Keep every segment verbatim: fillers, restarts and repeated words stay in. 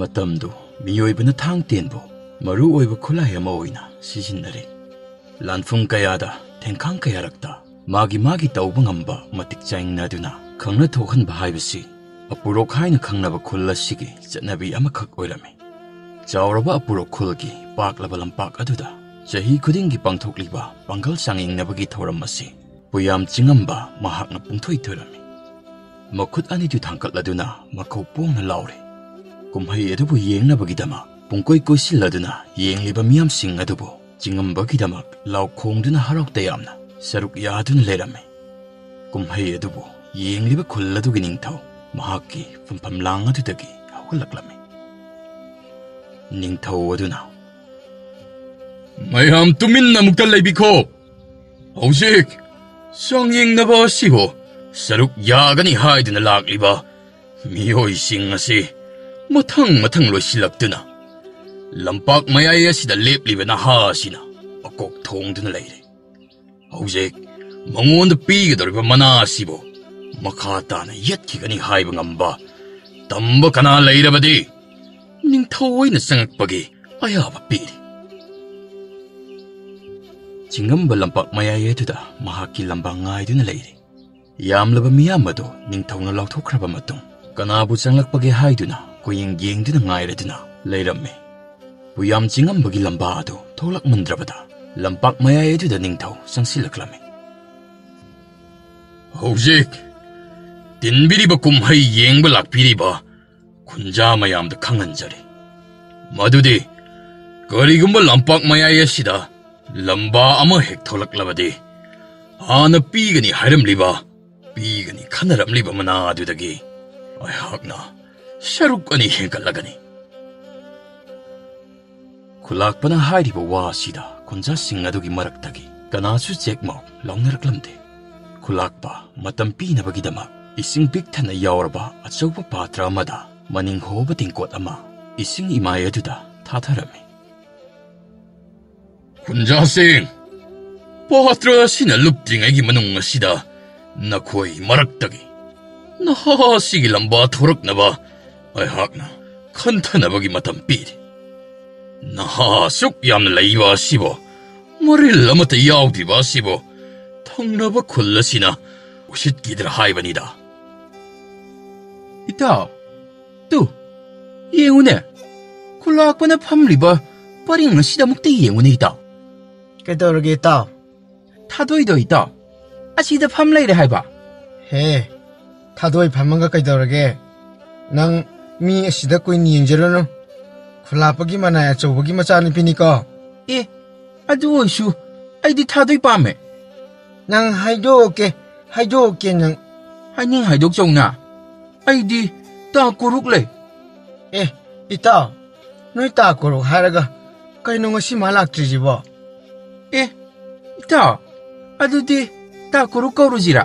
ꯃꯇꯝꯗꯨ ꯃꯤꯑꯣꯏꯕꯅ ꯊꯥꯡ ꯇꯦꯟꯕꯨ ꯃꯔꯨ ꯑꯣꯏꯕ ꯈꯨꯠꯂꯥꯏ ꯑꯃ ꯑꯣꯏꯅ ꯁꯤꯖꯤꯟꯅꯔꯤ꯫ ꯂꯥꯟꯐꯝ ꯀꯌꯥꯗ, ꯊꯦꯡꯈꯥꯡ ꯀꯌꯥꯔꯛꯇ ꯃꯥꯒꯤ ꯃꯥꯒꯤ ꯇꯧꯕ ꯉꯝꯕ ꯃꯇꯤꯛ ꯆꯥꯏꯅꯗꯨꯅ ꯈꯪꯅ ꯊꯣꯛꯍꯟꯕ ꯍꯥꯏꯕꯁꯤ ꯑꯄꯨꯔꯣꯛ ꯍꯥꯏꯅ ꯈꯪꯅꯕ ꯈꯨꯜ ꯑꯁꯤꯒꯤ ꯆꯠꯅꯕꯤ ꯑꯃꯈꯛ ꯑꯣꯏꯔꯝꯃꯤ꯫ ꯆꯥꯎꯔꯕ ꯑꯄꯨꯔꯣꯛ ꯈꯨꯜꯒꯤ ꯄꯥꯛꯂꯕ ꯂꯝꯄꯥꯛ ꯑꯗꯨꯗ ꯆꯍꯤ ꯈꯨꯗꯤꯡꯒꯤ ꯄꯥꯡꯊꯣꯛꯂꯤꯕ ꯄꯥꯡꯒꯜ ꯆꯥꯡꯌꯦꯡꯅꯕꯒꯤ ꯊꯧꯔꯝ ꯑꯁꯤ ꯄꯨꯌꯥꯝ ꯆꯤꯡꯉꯝꯕ ꯃꯍꯥꯛꯅ ꯄꯨꯡꯊꯣꯏ ꯊꯣꯏꯔꯝꯃꯤ꯫ ꯃꯈꯨꯠ ꯑꯅꯤꯗꯨ ꯊꯥꯡꯒꯠꯂꯗꯨꯅ ꯃꯈꯧ ꯄꯣꯡꯅ ꯂꯥꯎꯔꯦ꯫ ꯀꯨꯝꯍꯩ ꯑꯗꯨꯕꯨ ꯌꯦꯡꯅꯕꯒꯤꯗꯃꯛ ꯄꯨꯡꯀꯣꯏ ꯀꯣꯏꯁꯤꯜꯂꯗꯨꯅ ꯌꯦꯡꯂꯤꯕ ꯃꯤꯌꯥꯝꯁꯤꯡ ꯑꯗꯨꯕꯨ ꯆꯤꯡꯉꯝꯕꯒꯤꯗꯃꯛ ꯂꯥꯎ ꯈꯣꯡꯗꯨꯅ ꯍꯔꯥꯎ ꯇꯌꯥꯝꯅ ꯁꯔꯨꯛ ꯌꯥꯗꯨꯅ ꯂꯩꯔꯝꯃꯤ꯫ ꯀꯨꯝꯍꯩ ꯑꯗꯨꯕꯨ ꯌꯦꯡꯂꯤꯕ ꯈꯨꯜ ꯑꯗꯨꯒꯤ ꯅꯤꯡꯊꯧ ꯃꯍꯥꯛꯀꯤ ꯐꯝꯐꯝ ꯂꯥꯡ ꯑꯗꯨꯗꯒꯤ ꯍꯧꯒꯠꯂꯛꯂꯝꯃꯤ꯫ ꯅꯤꯡꯊꯧ ꯑꯗꯨꯅ, "ꯃꯌꯥꯝ ꯇꯨꯃꯤꯟꯅ ꯑꯃꯨꯛꯇ ꯂꯩꯕꯤꯈꯣ꯫ ꯍꯧꯖꯤꯛ ꯆꯥꯡꯌꯦꯡꯅꯕ ꯑꯁꯤꯕꯨ ꯁꯔꯨꯛ ꯌꯥꯒꯅꯤ ꯍꯥꯏꯗꯨꯅ ꯂꯥꯛꯂꯤꯕ ꯃꯤꯑꯣꯏꯁꯤꯡ ꯑꯁꯤ ꯃꯊꯪ ꯃꯊꯪ ꯂꯣꯏꯁꯤꯜꯂꯛꯇꯨꯅ ꯂꯝꯄꯥꯛ ꯃꯌꯥꯏ ꯑꯁꯤꯗ ꯂꯦꯞꯂꯤꯕ ꯅꯍꯥ ꯑꯁꯤꯅ ꯃꯀꯣꯛ ꯊꯣꯡꯗꯨꯅ ꯂꯩꯔꯦ꯫ ꯍꯧꯖꯤꯛ ꯃꯉꯣꯟꯗ ꯄꯤꯒꯗꯧꯔꯤꯕ ꯃꯅꯥ ꯑꯁꯤꯕꯨ ꯃꯈꯥ ꯇꯥꯅ ꯌꯦꯠꯈꯤꯒꯅꯤ ꯍꯥꯏꯕ ꯉꯝꯕ ꯇꯝꯕ ꯀꯅꯥ ꯂꯩꯔꯕꯗꯤ ꯅꯤꯡꯊꯧ ꯑꯣꯏꯅ ꯆꯪꯉꯛꯄꯒꯤ ꯑꯌꯥꯕ ꯄꯤꯔꯤ꯫" ꯆꯤꯡꯉꯝꯕ ꯂꯝꯄꯥꯛ ꯃꯌꯥꯏ ꯑꯗꯨꯗ ꯃꯍꯥꯛꯀꯤ ꯂꯝꯕꯥ ꯉꯥꯏꯗꯨꯅ ꯂꯩꯔꯤ꯫ ꯌꯥꯝꯂꯕ ꯃꯤꯌꯥꯝ ꯑꯗꯨ ꯅꯤꯡꯊꯧꯅ ꯂꯥꯎꯊꯣꯛꯈ꯭ꯔꯕ ꯃꯇꯨꯡ, ꯀꯅꯥꯕꯨ ꯆꯪꯂꯛꯄꯒꯦ ꯍꯥꯏꯗꯨꯅ ꯀꯣꯌꯦꯡ ꯌꯦꯡꯗꯨꯅ ꯉꯥꯏꯔꯗꯨꯅ ꯂꯩꯔꯝꯃꯤ꯫ ꯄꯨꯌꯥꯝ ꯆꯤꯡꯉꯝꯕꯒꯤ ꯂꯝꯕꯥ ꯑꯗꯨ ꯊꯣꯛꯂꯛꯃꯟꯗ꯭ꯔꯕꯗ ꯂꯝꯄꯥꯛ ꯃꯌꯥꯏ ꯑꯗꯨꯗ ꯅꯤꯡꯊꯧ ꯆꯪꯁꯤꯜꯂꯛꯂꯝꯃꯤ꯫ "ꯍꯧꯖꯤꯛ ꯇꯤꯟꯕꯤꯔꯤꯕ ꯀꯨꯝꯍꯩ ꯌꯦꯡꯕ ꯂꯥꯛꯄꯤꯔꯤꯕ ꯈꯨꯟꯖꯥ ꯃꯌꯥꯝꯗ ꯈꯪꯍꯟꯖꯔꯤ ꯃꯗꯨꯗꯤ ꯀꯔꯤꯒꯨꯝꯕ ꯂꯝꯄꯥꯛ ꯃꯌꯥꯏ ꯑꯁꯤꯗ ꯂꯝꯕꯥ ꯑꯃ ꯍꯦꯛ ꯊꯣꯛꯂꯛꯂꯕꯗꯤ ꯍꯥꯟꯅ ꯄꯤꯒꯅꯤ ꯍꯥꯏꯔꯝꯂꯤꯕ, ꯄꯤꯒꯅꯤ ꯈꯟꯅꯔꯝꯂꯤꯕ ꯃꯅꯥ ꯑꯗꯨꯗꯒꯤ ꯑꯩꯍꯥꯛꯅ ꯁꯔꯨꯛ ꯑꯅꯤ ꯍꯦꯟꯒꯠꯂꯒꯅꯤ꯫" ꯈꯨꯂꯥꯛꯄꯅ ꯍꯥꯏꯔꯤꯕ ꯋꯥ ꯑꯁꯤꯗ ꯈꯨꯟꯖꯥꯁꯤꯡ ꯑꯗꯨꯒꯤ ꯃꯔꯛꯇꯒꯤ ꯀꯅꯥꯁꯨ ꯆꯦꯛꯃꯧ ꯂꯥꯎꯅꯔꯛꯂꯝꯗꯦ꯫ ꯈꯨꯂꯥꯛꯄ ꯃꯇꯝ ꯄꯤꯅꯕꯒꯤꯗꯃꯛ ꯏꯁꯤꯡ ꯄꯤꯛ ꯊꯟꯅ ꯌꯥꯎꯔꯕ ꯑꯆꯧꯕ ꯄꯥꯇ꯭ꯔ ꯑꯃꯗ ꯃꯅꯤꯡ ꯍꯣꯕ ꯇꯦꯡꯀꯣꯠ ꯑꯃ ꯏꯁꯤꯡ ꯏꯃꯥꯏ ꯑꯗꯨꯗ ꯊꯥꯊꯔꯝꯃꯤ꯫ "ꯈꯨꯟꯖꯥꯁꯤꯡ, ꯄꯥꯇ꯭ꯔ ꯑꯁꯤꯅ ꯂꯨꯞꯇ꯭ꯔꯤꯉꯩꯒꯤ ꯃꯅꯨꯡ ꯑꯁꯤꯗ ꯅꯈꯣꯏ ꯃꯔꯛꯇꯒꯤ ꯅꯍꯥ ꯑꯁꯤꯒꯤ ꯂꯝꯕꯥ ꯊꯣꯔꯛꯅꯕ ꯑꯩꯍꯥꯛꯅ ꯈꯟꯊꯅꯕꯒꯤ ꯃꯇꯝ ꯄꯤꯔꯤ꯫ ꯅꯍꯥ ꯑꯁꯨꯛ ꯌꯥꯝꯅ ꯂꯩꯕ ꯑꯁꯤꯕꯨ, ꯃꯔꯤꯜ ꯑꯃꯠꯇ ꯌꯥꯎꯗ꯭ꯔꯤꯕ ꯑꯁꯤꯕꯨ ꯊꯪꯅꯕ ꯈꯨꯜ ꯑꯁꯤꯅ ꯎꯁꯤꯠꯈꯤꯗ꯭ꯔꯥ ꯍꯥꯏꯕꯅꯤꯗ꯫ ꯏꯇꯥꯎ, ꯇꯨ, ꯌꯦꯡꯉꯨꯅꯦ, ꯈꯨꯂꯥꯛꯄꯅ ꯐꯝꯂꯤꯕ ꯄꯔꯤꯡ ꯑꯁꯤꯗ ꯑꯃꯨꯛꯇ ꯌꯦꯡꯉꯨꯅꯦ, ꯏꯇꯥꯎ꯫ ꯀꯩꯗꯧꯔꯒꯦ, ꯏꯇꯥꯎ? ꯊꯥꯗꯣꯏꯗꯣ, ꯏꯇꯥꯎ, ꯑꯁꯤꯗ ꯐꯝ ꯂꯩꯔꯦ ꯍꯥꯏꯕ꯫ ꯍꯦ, ꯊꯥꯗꯣꯏ ꯐꯝꯃꯒ ꯀꯩꯗꯧꯔꯒꯦ? ꯅꯪ ꯃꯤ ꯑꯁꯤꯗ ꯀꯨꯏꯅ ꯌꯦꯡꯖꯔꯨꯅꯨ꯫ ꯈꯨꯂꯥꯛꯄꯒꯤ ꯃꯅꯥꯏ ꯑꯆꯧꯕꯒꯤ ꯃꯆꯥꯅꯨꯄꯤꯅꯤꯀꯣ꯫ ꯑꯦ, ꯑꯗꯨ ꯑꯣꯏꯁꯨ ꯑꯩꯗꯤ ꯊꯥꯗꯣꯏ ꯄꯥꯝꯃꯦ꯫ ꯅꯪ ꯍꯥꯏꯗꯣꯛꯀꯦ, ꯍꯥꯏꯗꯣꯛꯀꯦ ꯅꯪ꯫ ꯍꯥꯏꯅꯤꯡ ꯍꯥꯏꯗꯣꯛꯆꯧꯅ꯫ ꯑꯩꯗꯤ ꯇꯥ ꯀꯣꯔꯨꯛ ꯂꯩ꯫ ꯑꯦ, ꯏꯇꯥꯎ, ꯅꯣꯏ ꯇꯥ ꯀꯣꯔꯨꯛ ꯍꯥꯏꯔꯒ ꯀꯩꯅꯣ ꯉꯁꯤ ꯃꯥ ꯂꯥꯛꯇ꯭ꯔꯤꯁꯤꯕꯣ? ꯑꯦ, ꯏꯇꯥꯎ, ꯑꯗꯨꯗꯤ ꯇꯥ ꯀꯣꯔꯨꯛ ꯀꯧꯔꯨꯁꯤꯔꯥ?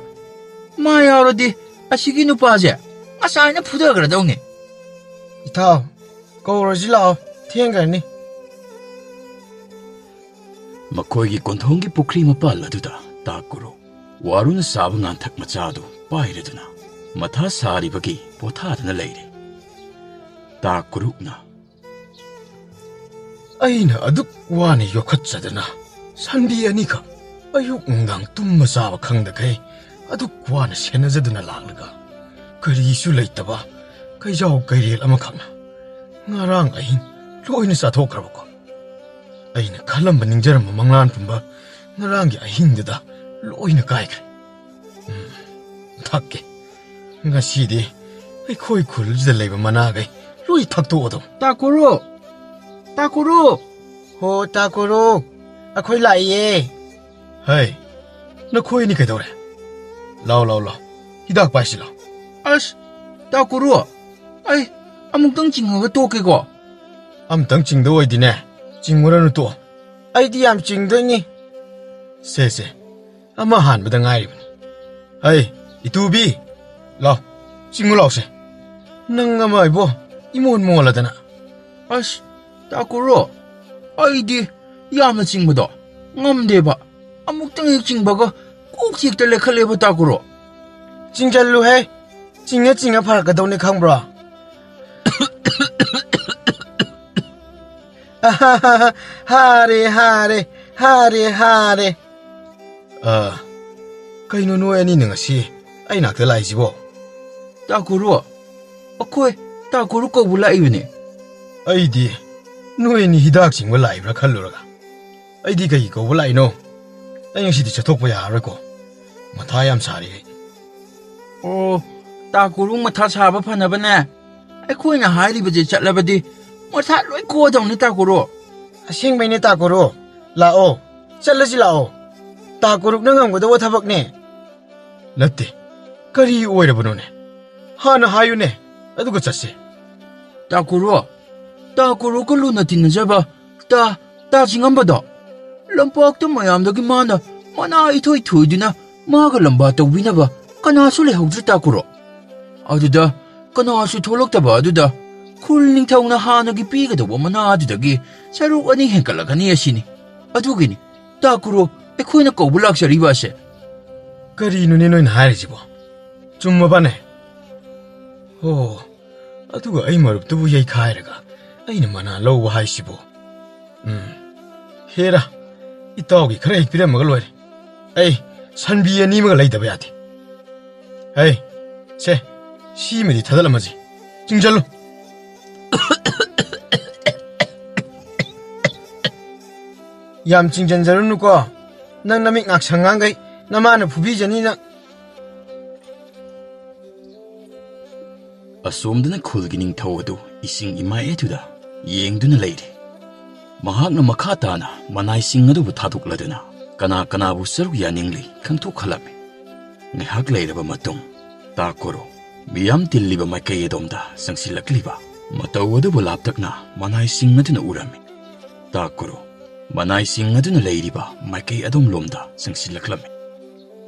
ꯃꯥ ꯌꯥꯎꯔꯗꯤ ꯑꯁꯤꯒꯤ ꯅꯨꯄꯥꯁꯦ ꯉꯁꯥꯏꯅ ꯐꯨꯊꯈ꯭ꯔꯗꯧꯅꯤ꯫ ꯏꯇꯥꯎ, ꯀꯧꯔꯁꯤ ꯂꯥꯛꯑꯣ, ꯊꯦꯡꯈ꯭ꯔꯅꯤ꯫ ꯃꯈꯣꯏꯒꯤ ꯀꯣꯟꯊꯣꯡꯒꯤ ꯄꯨꯈ꯭ꯔꯤ ꯃꯄꯥꯜ ꯑꯗꯨꯗ ꯇꯥ ꯀꯣꯔꯨꯛ ꯋꯥꯔꯨꯅ ꯁꯥꯕ ꯉꯥꯟꯊꯛ ꯃꯆꯥ ꯑꯗꯨ ꯄꯥꯏꯔꯗꯨꯅ ꯃꯊꯥ ꯁꯥꯔꯤꯕꯒꯤ ꯄꯣꯊꯥꯗꯨꯅ ꯂꯩꯔꯦ꯫ ꯇꯥ ꯀꯣꯔꯨꯛꯅ, "ꯑꯩꯅ ꯑꯗꯨꯛ ꯋꯥꯅ ꯌꯣꯛꯈꯠꯆꯗꯅ ꯁꯟꯕꯤ ꯑꯅꯤꯈꯛ ꯑꯌꯨꯛ ꯅꯨꯡꯗꯥꯡ ꯇꯨꯝꯕ ꯆꯥꯕ ꯈꯪꯗꯈꯩ ꯑꯗꯨꯛ ꯋꯥꯅ ꯁꯦꯟꯅꯖꯗꯨꯅ ꯂꯥꯛꯂꯒ ꯀꯔꯤꯁꯨ ꯂꯩꯇꯕ ꯀꯩꯖꯥꯎ ꯀꯩꯔꯦꯜ ꯑꯃꯈꯛꯅ ꯉꯔꯥꯡ ꯑꯍꯤꯡ ꯂꯣꯏꯅ ꯆꯥꯊꯣꯛꯈ꯭ꯔꯕꯀꯣ꯫ ꯑꯩꯅ ꯈꯜꯂꯝꯕ ꯅꯤꯡꯖꯔꯝꯕ ꯃꯪꯂꯥꯟ ꯄꯨꯝꯕ ꯉꯔꯥꯡꯒꯤ ꯑꯍꯤꯡꯗꯨꯗ ꯂꯣꯏꯅ ꯀꯥꯏꯈ꯭ꯔꯦ꯫ ꯎꯝ, ꯊꯛꯀꯦ꯫ ꯉꯁꯤꯗꯤ ꯑꯩꯈꯣꯏ ꯈꯨꯜꯁꯤꯗ ꯂꯩꯕ ꯃꯅꯥꯈꯩ ꯂꯣꯏ ꯊꯛꯇꯣꯛꯑꯗꯧ꯫" "ꯇꯥꯀꯨꯔꯨ! ꯇꯥꯀꯨꯔꯨ!" "ꯍꯣ, ꯇꯥꯀꯨꯔꯨ! ꯑꯩꯈꯣꯏ ꯂꯥꯛꯏꯌꯦ!" "ꯍꯩ, ꯅꯈꯣꯏ ꯑꯅꯤ ꯀꯩꯗꯧꯔꯦ? ꯂꯥꯎ, ꯂꯥꯎ, ꯂꯥꯎ, ꯍꯤꯗꯥꯛ ꯄꯥꯏꯁꯤ ꯂꯥꯎ꯫" "ꯑꯁ, ꯇꯥꯀꯨꯔꯨ, ꯑꯩ ꯑꯃꯨꯛꯇꯪ ꯆꯤꯡꯉꯒ ꯇꯣꯛꯀꯦꯀꯣ꯫" "ꯑꯃꯨꯛꯇꯪ ꯆꯤꯡꯗ ꯑꯣꯏꯗꯤꯅꯦ, ꯆꯤꯡꯉꯨꯔꯅꯨ, ꯇꯣꯛꯑꯣ꯫" "ꯑꯩꯗꯤ ꯌꯥꯝ ꯆꯤꯡꯗꯣꯏꯅꯤ꯫" "ꯁꯦ, ꯁꯦ, ꯑꯃ ꯍꯥꯟꯕꯗ ꯉꯥꯏꯔꯤꯕꯅꯤ꯫ ꯍꯩ, ꯏꯇꯨꯕꯤ, ꯂꯥꯎ, ꯆꯤꯡꯉꯨ ꯂꯥꯎꯁꯦ꯫ ꯅꯪ ꯑꯃ ꯏꯕꯣ, ꯏꯃꯣꯟ ꯃꯣꯜꯂꯗꯅ꯫" "ꯑꯁ, ꯇꯥꯀꯨꯔꯣ, ꯑꯩꯗꯤ ꯌꯥꯝꯅ ꯆꯤꯡꯕꯗꯣ ꯉꯝꯗꯦꯕ꯫ ꯑꯃꯨꯛꯇꯪ ꯍꯦꯛ ꯆꯤꯡꯕꯒ ꯀꯣꯛ ꯆꯤꯛꯇ ꯂꯩꯈꯠꯂꯦꯕ, ꯇꯥꯀꯨꯔꯣ꯫" "ꯆꯤꯡꯖꯜꯂꯨꯍꯦ, ꯆꯤꯡꯉ ꯆꯤꯡꯉ ꯐꯔꯛꯀꯗꯧꯅꯤ, ꯈꯪꯕ꯭ꯔꯣ?" ꯍꯥꯔꯦ, ꯍꯥꯔꯦ, ꯍꯥꯔꯦ, ꯍꯥꯔꯦ꯫ ꯑ, ꯀꯩꯅꯣ ꯅꯣꯏ ꯑꯅꯤꯅ ꯉꯁꯤ ꯑꯩ ꯅꯥꯛꯇ ꯂꯥꯛꯏꯁꯤꯕꯣ? ꯇꯥꯀꯨꯔꯣ, ꯑꯩꯈꯣꯏ ꯇꯥꯀꯨꯔꯨ ꯀꯧꯕ ꯂꯥꯛꯏꯕꯅꯦ꯫ ꯑꯩꯗꯤ ꯅꯣꯏ ꯑꯅꯤ ꯍꯤꯗꯥꯛ ꯆꯤꯡꯕ ꯂꯥꯛꯏꯕ꯭ꯔꯥ ꯈꯜꯂꯨꯔꯒ꯫ ꯑꯩꯗꯤ ꯀꯩꯒꯤ ꯀꯧꯕ ꯂꯥꯛꯏꯅꯣ? ꯑꯩ ꯉꯁꯤꯗꯤ ꯆꯠꯊꯣꯛꯄ ꯌꯥꯔꯔꯣꯏꯀꯣ꯫ ꯃꯊꯥ ꯌꯥꯝ ꯁꯥꯔꯤ ꯑꯩ꯫ ꯑꯣ, ꯇꯥꯀꯨꯔꯨ ꯃꯊꯥ ꯁꯥꯕ ꯐꯅꯕꯅꯦ꯫ ꯑꯩꯈꯣꯏꯅ ꯍꯥꯏꯔꯤꯕꯁꯦ ꯆꯠꯂꯕꯗꯤ ꯃꯊꯥ ꯂꯣꯏ ꯀꯣꯛꯑꯗꯧꯅꯤ ꯇꯥꯀꯨꯔꯨ꯫ ꯑꯁꯦꯡꯕꯩꯅꯦ ꯇꯥꯀꯨꯔꯨ꯫ ꯂꯥꯛꯑꯣ, ꯆꯠꯂꯁꯤ ꯂꯥꯛꯑꯣ꯫ ꯇꯥꯀꯨꯔꯨꯅ ꯉꯝꯒꯗꯧꯕ ꯊꯕꯛꯅꯦ꯫ ꯅꯠꯇꯦ, ꯀꯔꯤ ꯑꯣꯏꯔꯕꯅꯣꯅꯦ? ꯍꯥꯟꯅ ꯍꯥꯏꯌꯨꯅꯦ, ꯑꯗꯨꯒ ꯆꯠꯁꯦ꯫ ꯇꯥꯀꯨꯔꯨ, ꯇꯥꯀꯨꯔꯨꯒ ꯂꯨꯅ ꯇꯤꯟꯅꯖꯕ ꯇꯥ, ꯇꯥ ꯆꯤꯡꯉꯝꯕꯗꯣ꯫ ꯂꯝꯄꯥꯛꯇ ꯃꯌꯥꯝꯗꯒꯤ ꯃꯥꯅ ꯃꯅꯥ ꯏꯊꯣꯏ ꯊꯣꯏꯗꯨꯅ ꯃꯥꯒ ꯂꯝꯕꯥ ꯇꯧꯕꯤꯅꯕ ꯀꯅꯥꯁꯨ ꯂꯩꯍꯧꯗ꯭ꯔꯦ ꯇꯥꯀꯨꯔꯨ꯫ ꯑꯗꯨꯗ ꯀꯅꯥꯁꯨ ꯊꯣꯛꯂꯛꯇꯕ ꯑꯗꯨꯗ ꯈꯨꯜ ꯅꯤꯡꯊꯧꯅ ꯍꯥꯟꯅꯒꯤ ꯄꯤꯒꯗꯧꯕ ꯃꯅꯥ ꯑꯗꯨꯗꯒꯤ ꯁꯔꯨꯛ ꯑꯅꯤ ꯍꯦꯟꯀꯠꯂꯛꯀꯅꯤ ꯑꯁꯤꯅꯤ꯫ ꯑꯗꯨꯒꯤꯅꯤ ꯇꯥꯀꯨꯔꯨ ꯑꯩꯈꯣꯏꯅ ꯀꯧꯕ ꯂꯥꯛꯆꯔꯤꯕ ꯑꯁꯦ꯫ ꯀꯔꯤꯅꯣꯅꯦ ꯅꯣꯏꯅ ꯍꯥꯏꯔꯤꯁꯤꯕꯣ? ꯆꯨꯝꯃꯕꯅꯦ? ꯍꯣ, ꯑꯗꯨꯒ ꯑꯩ ꯃꯔꯨꯞꯇꯨꯕꯨ ꯌꯩꯈꯥꯏꯔꯒ ꯑꯩꯅ ꯃꯅꯥ ꯂꯧꯕ ꯍꯥꯏꯁꯤꯕꯨ? ꯎꯝ, ꯍꯦꯔꯥ, ꯏꯇꯥꯎꯒꯤ ꯈꯔ ꯍꯦꯛ ꯄꯤꯔꯝꯃꯒ ꯂꯣꯏꯔꯦ꯫ ꯑꯩ ꯁꯟꯕꯤ ꯑꯅꯤ ꯑꯃꯒ ꯂꯩꯗꯕ ꯌꯥꯗꯦ꯫ ꯍꯩ, ꯁꯦ, ꯁꯤꯃꯗꯤ ꯊꯥꯗꯠꯂꯝꯃꯁꯤ꯫ ꯆꯤꯡꯖꯜꯂꯨ꯫ ꯌꯥꯝ ꯆꯤꯡꯖꯟꯖꯔꯨꯅꯨꯀꯣ꯫ ꯅꯪ ꯅꯃꯤꯠ ꯉꯥꯛꯁꯪ ꯉꯥꯡꯈꯩ ꯅꯃꯥꯅ ꯐꯨꯕꯤꯖꯅꯤ ꯅꯪ꯫ ꯑꯁꯣꯝꯗꯅ ꯈꯨꯜꯒꯤ ꯅꯤꯡꯊꯧ ꯑꯗꯨ ꯏꯁꯤꯡ ꯏꯃꯥꯏ ꯑꯗꯨꯗ ꯌꯦꯡꯗꯨꯅ ꯂꯩꯔꯤ꯫ ꯃꯍꯥꯛꯅ ꯃꯈꯥ ꯇꯥꯅ ꯃꯅꯥꯏꯁꯤꯡ ꯑꯗꯨꯕꯨ ꯊꯥꯗꯣꯛꯂꯗꯨꯅ ꯀꯅꯥ ꯀꯅꯥꯕꯨ ꯁꯔꯨꯛ ꯌꯥꯅꯤꯡꯂꯤ ꯈꯪꯊꯣꯛꯍꯜꯂꯝꯃꯤ꯫ ꯉꯥꯏꯍꯥꯛ ꯂꯩꯔꯕ ꯃꯇꯨꯡ, ꯇꯥꯀꯣꯔꯣ ꯃꯤꯌꯥꯝ ꯇꯤꯜꯂꯤꯕ ꯃꯥꯏꯀꯩ ꯑꯗꯣꯝꯗ ꯆꯪꯁꯤꯜꯂꯛꯂꯤꯕ ꯃꯇꯧ ꯑꯗꯨꯕꯨ ꯂꯥꯞꯇꯛꯅ ꯃꯅꯥꯏꯁꯤꯡ ꯑꯗꯨꯅ ꯎꯔꯝꯃꯤ꯫ ꯇꯥꯀꯣꯔꯣ ꯃꯅꯥꯏꯁꯤꯡ ꯑꯗꯨꯅ ꯂꯩꯔꯤꯕ ꯃꯥꯏꯀꯩ ꯑꯗꯣꯝꯂꯣꯝꯗ ꯆꯪꯁꯤꯜꯂꯛꯂꯝꯃꯤ꯫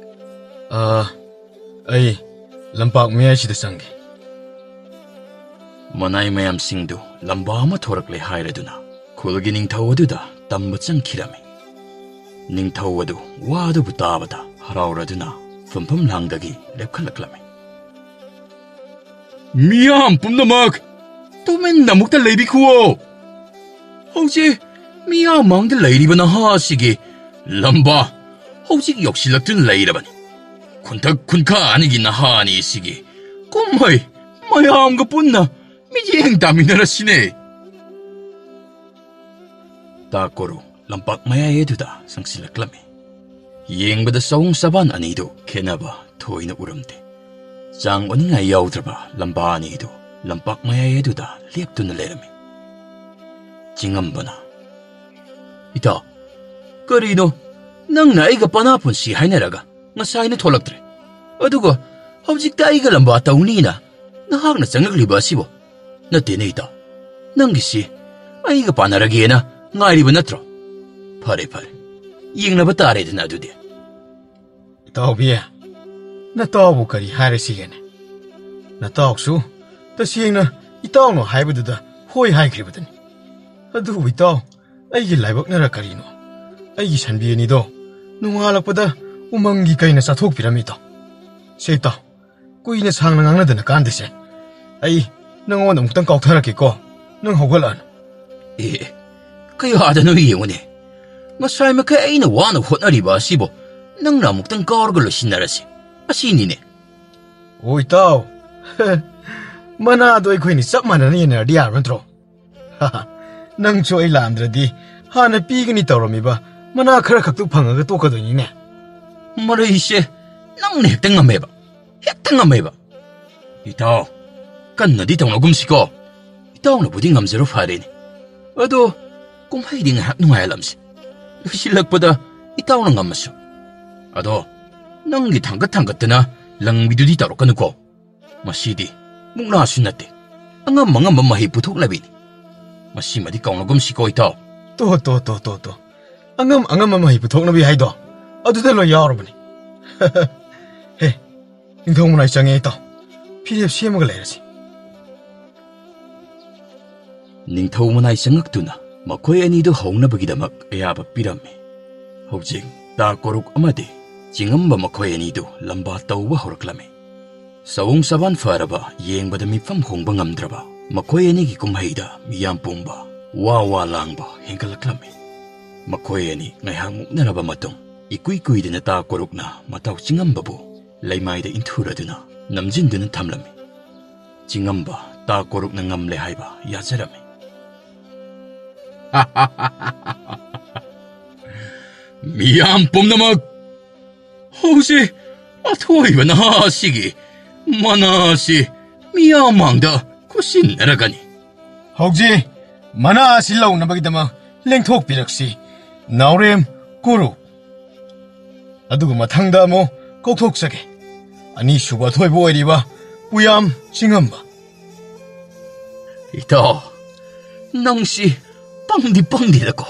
ꯑꯥ, ꯑꯩ ꯂꯝꯄꯥꯛ ꯃꯌꯥꯏꯁꯤꯗ ꯆꯪꯒꯦ꯫ ꯃꯅꯥꯏ ꯃꯌꯥꯝꯁꯤꯡꯗꯨ ꯂꯝꯕꯥ ꯑꯃ ꯊꯣꯔꯛꯂꯦ ꯍꯥꯏꯔꯗꯨꯅ ꯈꯨꯜꯒꯤ ꯅꯤꯡꯊꯧ ꯑꯗꯨꯗ ꯇꯝꯕ ꯆꯪꯈꯤꯔꯝꯃꯤ꯫ ꯅꯤꯡꯊꯧ ꯑꯗꯨ ꯋꯥ ꯑꯗꯨꯕꯨ ꯇꯥꯕꯗ ꯍꯔꯥꯎꯔꯗꯨꯅ ꯐꯝꯐꯝ ꯂꯥꯡꯗꯒꯤ ꯂꯦꯞꯈꯠꯂꯛꯂꯝꯃꯤ꯫ ꯃꯤꯌꯥꯝ ꯄꯨꯝꯅꯃꯛ ꯇꯨꯃꯤꯟꯅ ꯑꯃꯨꯛꯇ ꯂꯩꯕꯤꯈꯨꯋꯣ꯫ ꯍꯧꯖꯤꯛ ꯃꯤꯌꯥꯝ ꯃꯥꯡꯗ ꯂꯩꯔꯤꯕ ꯅꯍꯥ ꯑꯁꯤꯒꯤ ꯂꯝꯕꯥ ꯍꯧꯖꯤꯛ ꯌꯧꯁꯤꯜꯂꯛꯇꯨꯅ ꯂꯩꯔꯕꯅꯤ꯫ ꯈꯨꯟꯊꯛ ꯈꯨꯟꯈꯥ ꯑꯅꯤꯒꯤ ꯅꯍꯥ ꯑꯅꯤ ꯑꯁꯤꯒꯤ ꯀꯨꯝꯍꯩ ꯃꯌꯥꯝꯒ ꯄꯨꯟꯅ ꯃꯤꯠꯌꯦꯡ ꯇꯥꯃꯤꯟꯅꯔꯁꯤꯅꯦ꯫ ꯇꯥꯀꯣꯔꯨ ꯂꯝꯄꯥꯛ ꯃꯌꯥꯏ ꯑꯗꯨꯗ ꯆꯪꯁꯤꯜꯂꯛꯂꯝꯃꯤ꯫ ꯌꯦꯡꯕꯗ ꯆꯥꯋꯨꯡ ꯆꯥꯕꯥꯟ ꯑꯅꯤꯗꯨ ꯈꯦꯠꯅꯕ ꯊꯣꯏꯅ ꯎꯔꯝꯗꯦ꯫ ꯆꯥꯡ ꯑꯣꯟꯅꯤꯡꯉꯥꯏ ꯌꯥꯎꯗ꯭ꯔꯕ ꯂꯝꯕꯥ ꯑꯅꯤꯗꯨ ꯂꯝꯄꯥꯛ ꯃꯌꯥꯏ ꯑꯗꯨꯗ ꯂꯦꯞꯇꯨꯅ ꯂꯩꯔꯝꯃꯤ꯫ ꯆꯤꯡꯉꯝꯕꯅ, "ꯏꯇꯥꯎ, ꯀꯔꯤꯅꯣ? ꯅꯪꯅ ꯑꯩꯒ ꯄꯅꯥ ꯄꯨꯟꯁꯤ ꯍꯥꯏꯅꯔꯒ ꯉꯁꯥꯏꯅ ꯊꯣꯛꯂꯛꯇ꯭ꯔꯦ꯫ ꯑꯗꯨꯒ ꯍꯧꯖꯤꯛꯇ ꯑꯩꯒ ꯂꯝꯕꯥ ꯇꯧꯅꯤꯅ ꯅꯍꯥꯛꯅ ꯆꯪꯂꯛꯂꯤꯕ ꯑꯁꯤꯕꯨ? ꯅꯠꯇꯦꯅꯦ ꯏꯇꯥꯎ, ꯅꯪꯒꯤꯁꯤ ꯑꯩꯒ ꯄꯥꯟꯅꯔꯒꯦꯅ ꯉꯥꯏꯔꯤꯕ ꯅꯠꯇ꯭ꯔꯣ? ꯐꯔꯦ, ꯐꯔꯦ, ꯌꯦꯡꯅꯕ ꯇꯥꯔꯦꯗꯅ ꯑꯗꯨꯗꯤ꯫" "ꯏꯇꯥꯎꯕꯤ, ꯅꯇꯥꯎꯕꯨ ꯀꯔꯤ ꯍꯥꯏꯔꯁꯤꯒꯦꯅꯦ? ꯅꯇꯥꯎꯁꯨ ꯇꯁꯦꯡꯅ ꯏꯇꯥꯎꯅ ꯍꯥꯏꯕꯗꯨꯗ ꯍꯣꯏ ꯍꯥꯏꯈ꯭ꯔꯤꯕꯗꯨꯅꯤ꯫ ꯑꯗꯨꯕꯨ ꯏꯇꯥꯎ, ꯑꯩꯒꯤ ꯂꯥꯏꯕꯛꯅꯔ ꯀꯔꯤꯅꯣ? ꯑꯩꯒꯤ ꯁꯟꯕꯤ ꯑꯅꯤꯗꯣ ꯅꯣꯡꯉꯥꯜꯂꯛꯄꯗ ꯎꯃꯪꯒꯤ ꯀꯩꯅ ꯆꯥꯊꯣꯛꯄꯤꯔꯝꯃꯤ ꯏꯇꯥꯎ꯫ ꯁꯦ ꯏꯇꯥꯎ, ꯀꯨꯏꯅ ꯁꯥꯡꯅ ꯉꯥꯡꯅꯗꯅ ꯀꯥꯟꯗꯁꯦ꯫ ꯑꯩ ꯅꯪꯉꯣꯟꯗ ꯑꯃꯨꯛꯇꯪ ꯀꯥꯎꯊꯔꯛꯀꯦꯀꯣ, ꯅꯪ ꯍꯧꯒꯠꯂꯛꯑꯅꯨ꯫" ꯑꯦ, ꯀꯌꯥꯗꯅꯣ ꯌꯦꯡꯉꯨꯅꯦ꯫ ꯉꯁꯥꯏ ꯃꯈꯩ ꯑꯩꯅ ꯋꯥꯅ ꯍꯣꯠꯅꯔꯤꯕ ꯑꯁꯤꯕꯨ ꯅꯪꯅ ꯑꯃꯨꯛꯇꯪ ꯀꯥꯎꯔꯒ ꯂꯣꯏꯁꯤꯟꯅꯔꯁꯤ꯫ ꯑꯁꯤꯅꯤꯅꯦ꯫ "ꯑꯣ ꯏꯇꯥꯎ, ꯃꯅꯥꯗꯣ ꯑꯩꯈꯣꯏꯅꯤ ꯆꯞ ꯃꯥꯟꯅꯅ ꯌꯦꯟꯅꯔꯗꯤ ꯌꯥꯔꯕ ꯅꯠꯇ꯭ꯔꯣ? ꯅꯪꯁꯨ ꯑꯩ ꯂꯥꯛꯑꯝꯗ꯭ꯔꯗꯤ ꯍꯥꯟꯅ ꯄꯤꯒꯅꯤ ꯇꯧꯔꯝꯃꯤꯕ ꯃꯅꯥ ꯈꯔ ꯈꯛꯇꯨ ꯐꯪꯉꯒ ꯇꯣꯛꯀꯗꯣꯏꯅꯤꯅꯦ꯫" ꯃꯔꯩꯁꯦ ꯅꯪꯅ ꯍꯦꯛꯇ ꯉꯝꯃꯦꯕ, ꯍꯦꯛꯇ ꯉꯝꯃꯦꯕ꯫ "ꯏꯇꯥꯎ, ꯀꯟꯅꯗꯤ ꯇꯧꯅꯒꯨꯝꯁꯤꯀꯣ꯫ ꯏꯇꯥꯎꯅꯕꯨꯗꯤ ꯉꯝꯖꯔꯣ ꯐꯔꯦꯅꯦ꯫ ꯑꯗꯣ ꯀꯨꯝꯍꯩꯗꯤ ꯉꯥꯏꯍꯥꯛ ꯅꯨꯡꯉꯥꯏꯍꯜꯂꯝꯁꯤ꯫ ꯂꯣꯏꯁꯤꯜꯂꯛꯄꯗ ꯏꯇꯥꯎꯅ ꯉꯝꯃꯁꯨ꯫ ꯑꯗꯣ ꯅꯪꯒꯤ ꯊꯥꯡꯒꯠ ꯊꯥꯡꯒꯠꯇꯅ ꯂꯪꯕꯤꯗꯨꯗꯤ ꯇꯧꯔꯛꯀꯅꯨꯀꯣ꯫ ꯃꯁꯤꯗꯤ ꯃꯨꯛꯅꯥꯁꯨ ꯅꯠꯇꯦ, ꯑꯉꯝ ꯑꯉꯝꯕ ꯃꯍꯩ ꯄꯨꯊꯣꯛꯅꯕꯤꯅꯤ꯫ ꯃꯁꯤꯃꯗꯤ ꯀꯥꯎꯅꯒꯨꯝꯁꯤꯀꯣ ꯏꯇꯥꯎ꯫" "ꯇꯣ, ꯇꯣ, ꯇꯣ, ꯇꯣ, ꯇꯣ꯫ ꯑꯉꯝ ꯑꯉꯝꯕ ꯃꯍꯩ ꯄꯨꯊꯣꯛꯅꯕꯤ ꯍꯥꯏꯗꯣ ꯑꯗꯨꯗ ꯂꯣꯏ ꯌꯥꯎꯔꯕꯅꯤ꯫" "ꯍꯦ, ꯅꯤꯡꯊꯧ ꯃꯅꯥꯏ ꯆꯪꯉꯦ ꯏꯇꯥꯎ꯫ ꯐꯤꯔꯦꯞ ꯁꯦꯝꯃꯒ ꯂꯩꯔꯁꯤ꯫" ꯅꯤꯡꯊꯧ ꯃꯅꯥꯏ ꯆꯪꯉꯛꯇꯨꯅ ꯃꯈꯣꯏ ꯑꯅꯤꯗꯨ ꯍꯧꯅꯕꯒꯤꯗꯃꯛ ꯑꯌꯥꯕ ꯄꯤꯔꯝꯃꯤ꯫ ꯍꯧꯖꯤꯛ ꯇꯥ ꯀꯣꯔꯨꯛ ꯑꯃꯗꯤ ꯆꯤꯡꯉꯝꯕ ꯃꯈꯣꯏ ꯑꯅꯤꯗꯨ ꯂꯝꯕꯥ ꯇꯧꯕ ꯍꯧꯔꯛꯂꯝꯃꯤ꯫ ꯆꯥꯋꯨꯡ ꯆꯥꯕꯥꯟ ꯐꯔꯕ, ꯌꯦꯡꯕꯗ ꯃꯤꯐꯝ ꯍꯣꯡꯕ ꯉꯝꯗ꯭ꯔꯕ ꯃꯈꯣꯏ ꯑꯅꯤꯒꯤ ꯀꯨꯝꯍꯩꯗ ꯃꯤꯌꯥꯝ ꯄꯨꯝꯕ ꯋꯥ ꯋꯥ ꯂꯥꯡꯕ ꯍꯦꯟꯒꯠꯂꯛꯂꯝꯃꯤ꯫ ꯃꯈꯣꯏ ꯑꯅꯤ ꯉꯥꯏꯍꯥꯛ ꯃꯨꯛꯅꯔꯕ ꯃꯇꯨꯡ, ꯏꯀꯨꯏ ꯀꯨꯏꯗꯅ ꯇꯥ ꯀꯣꯔꯨꯛꯅ ꯃꯇꯥꯎ ꯆꯤꯡꯉꯝꯕꯕꯨ ꯂꯩꯃꯥꯏꯗ ꯏꯟꯊꯨꯔꯗꯨꯅ ꯅꯝꯖꯤꯟꯗꯨꯅ ꯊꯝꯂꯝꯃꯤ꯫ ꯆꯤꯡꯉꯝꯕ ꯇꯥ ꯀꯣꯔꯨꯛꯅ ꯉꯝꯂꯦ ꯍꯥꯏꯕ ꯌꯥꯖꯔꯝꯃꯤ꯫ ꯃꯤꯌꯥꯝ ꯄꯨꯝꯅꯃꯛ, ꯍꯧꯖꯤꯛ ꯑꯊꯣꯏꯕ ꯅꯍꯥ ꯑꯁꯤꯒꯤ ꯃꯅꯥ ꯑꯁꯤ ꯃꯤꯌꯥꯝ ꯃꯥꯡꯗ ꯈꯨꯠꯁꯤꯟꯅꯔꯒꯅꯤ꯫ ꯍꯧꯖꯤꯛ ꯃꯅꯥ ꯑꯁꯤ ꯂꯧꯅꯕꯒꯤꯗꯃꯛ ꯂꯦꯡꯊꯣꯛꯄꯤꯔꯛꯁꯤ, ꯅꯥꯎꯔꯦꯝ ꯀꯨꯔꯨ꯫ ꯑꯗꯨꯒ ꯃꯊꯪꯗ ꯑꯃꯨꯛ ꯀꯧꯊꯣꯛꯆꯒꯦ, ꯑꯅꯤꯁꯨꯕ ꯑꯊꯣꯏꯕ ꯑꯣꯏꯔꯤꯕ ꯄꯨꯌꯥꯝ ꯆꯤꯡꯉꯝꯕ꯫ ꯏꯇꯥꯎ, ꯅꯪꯁꯤ ꯄꯪꯗꯤ ꯄꯪꯗꯦꯗꯀꯣ꯫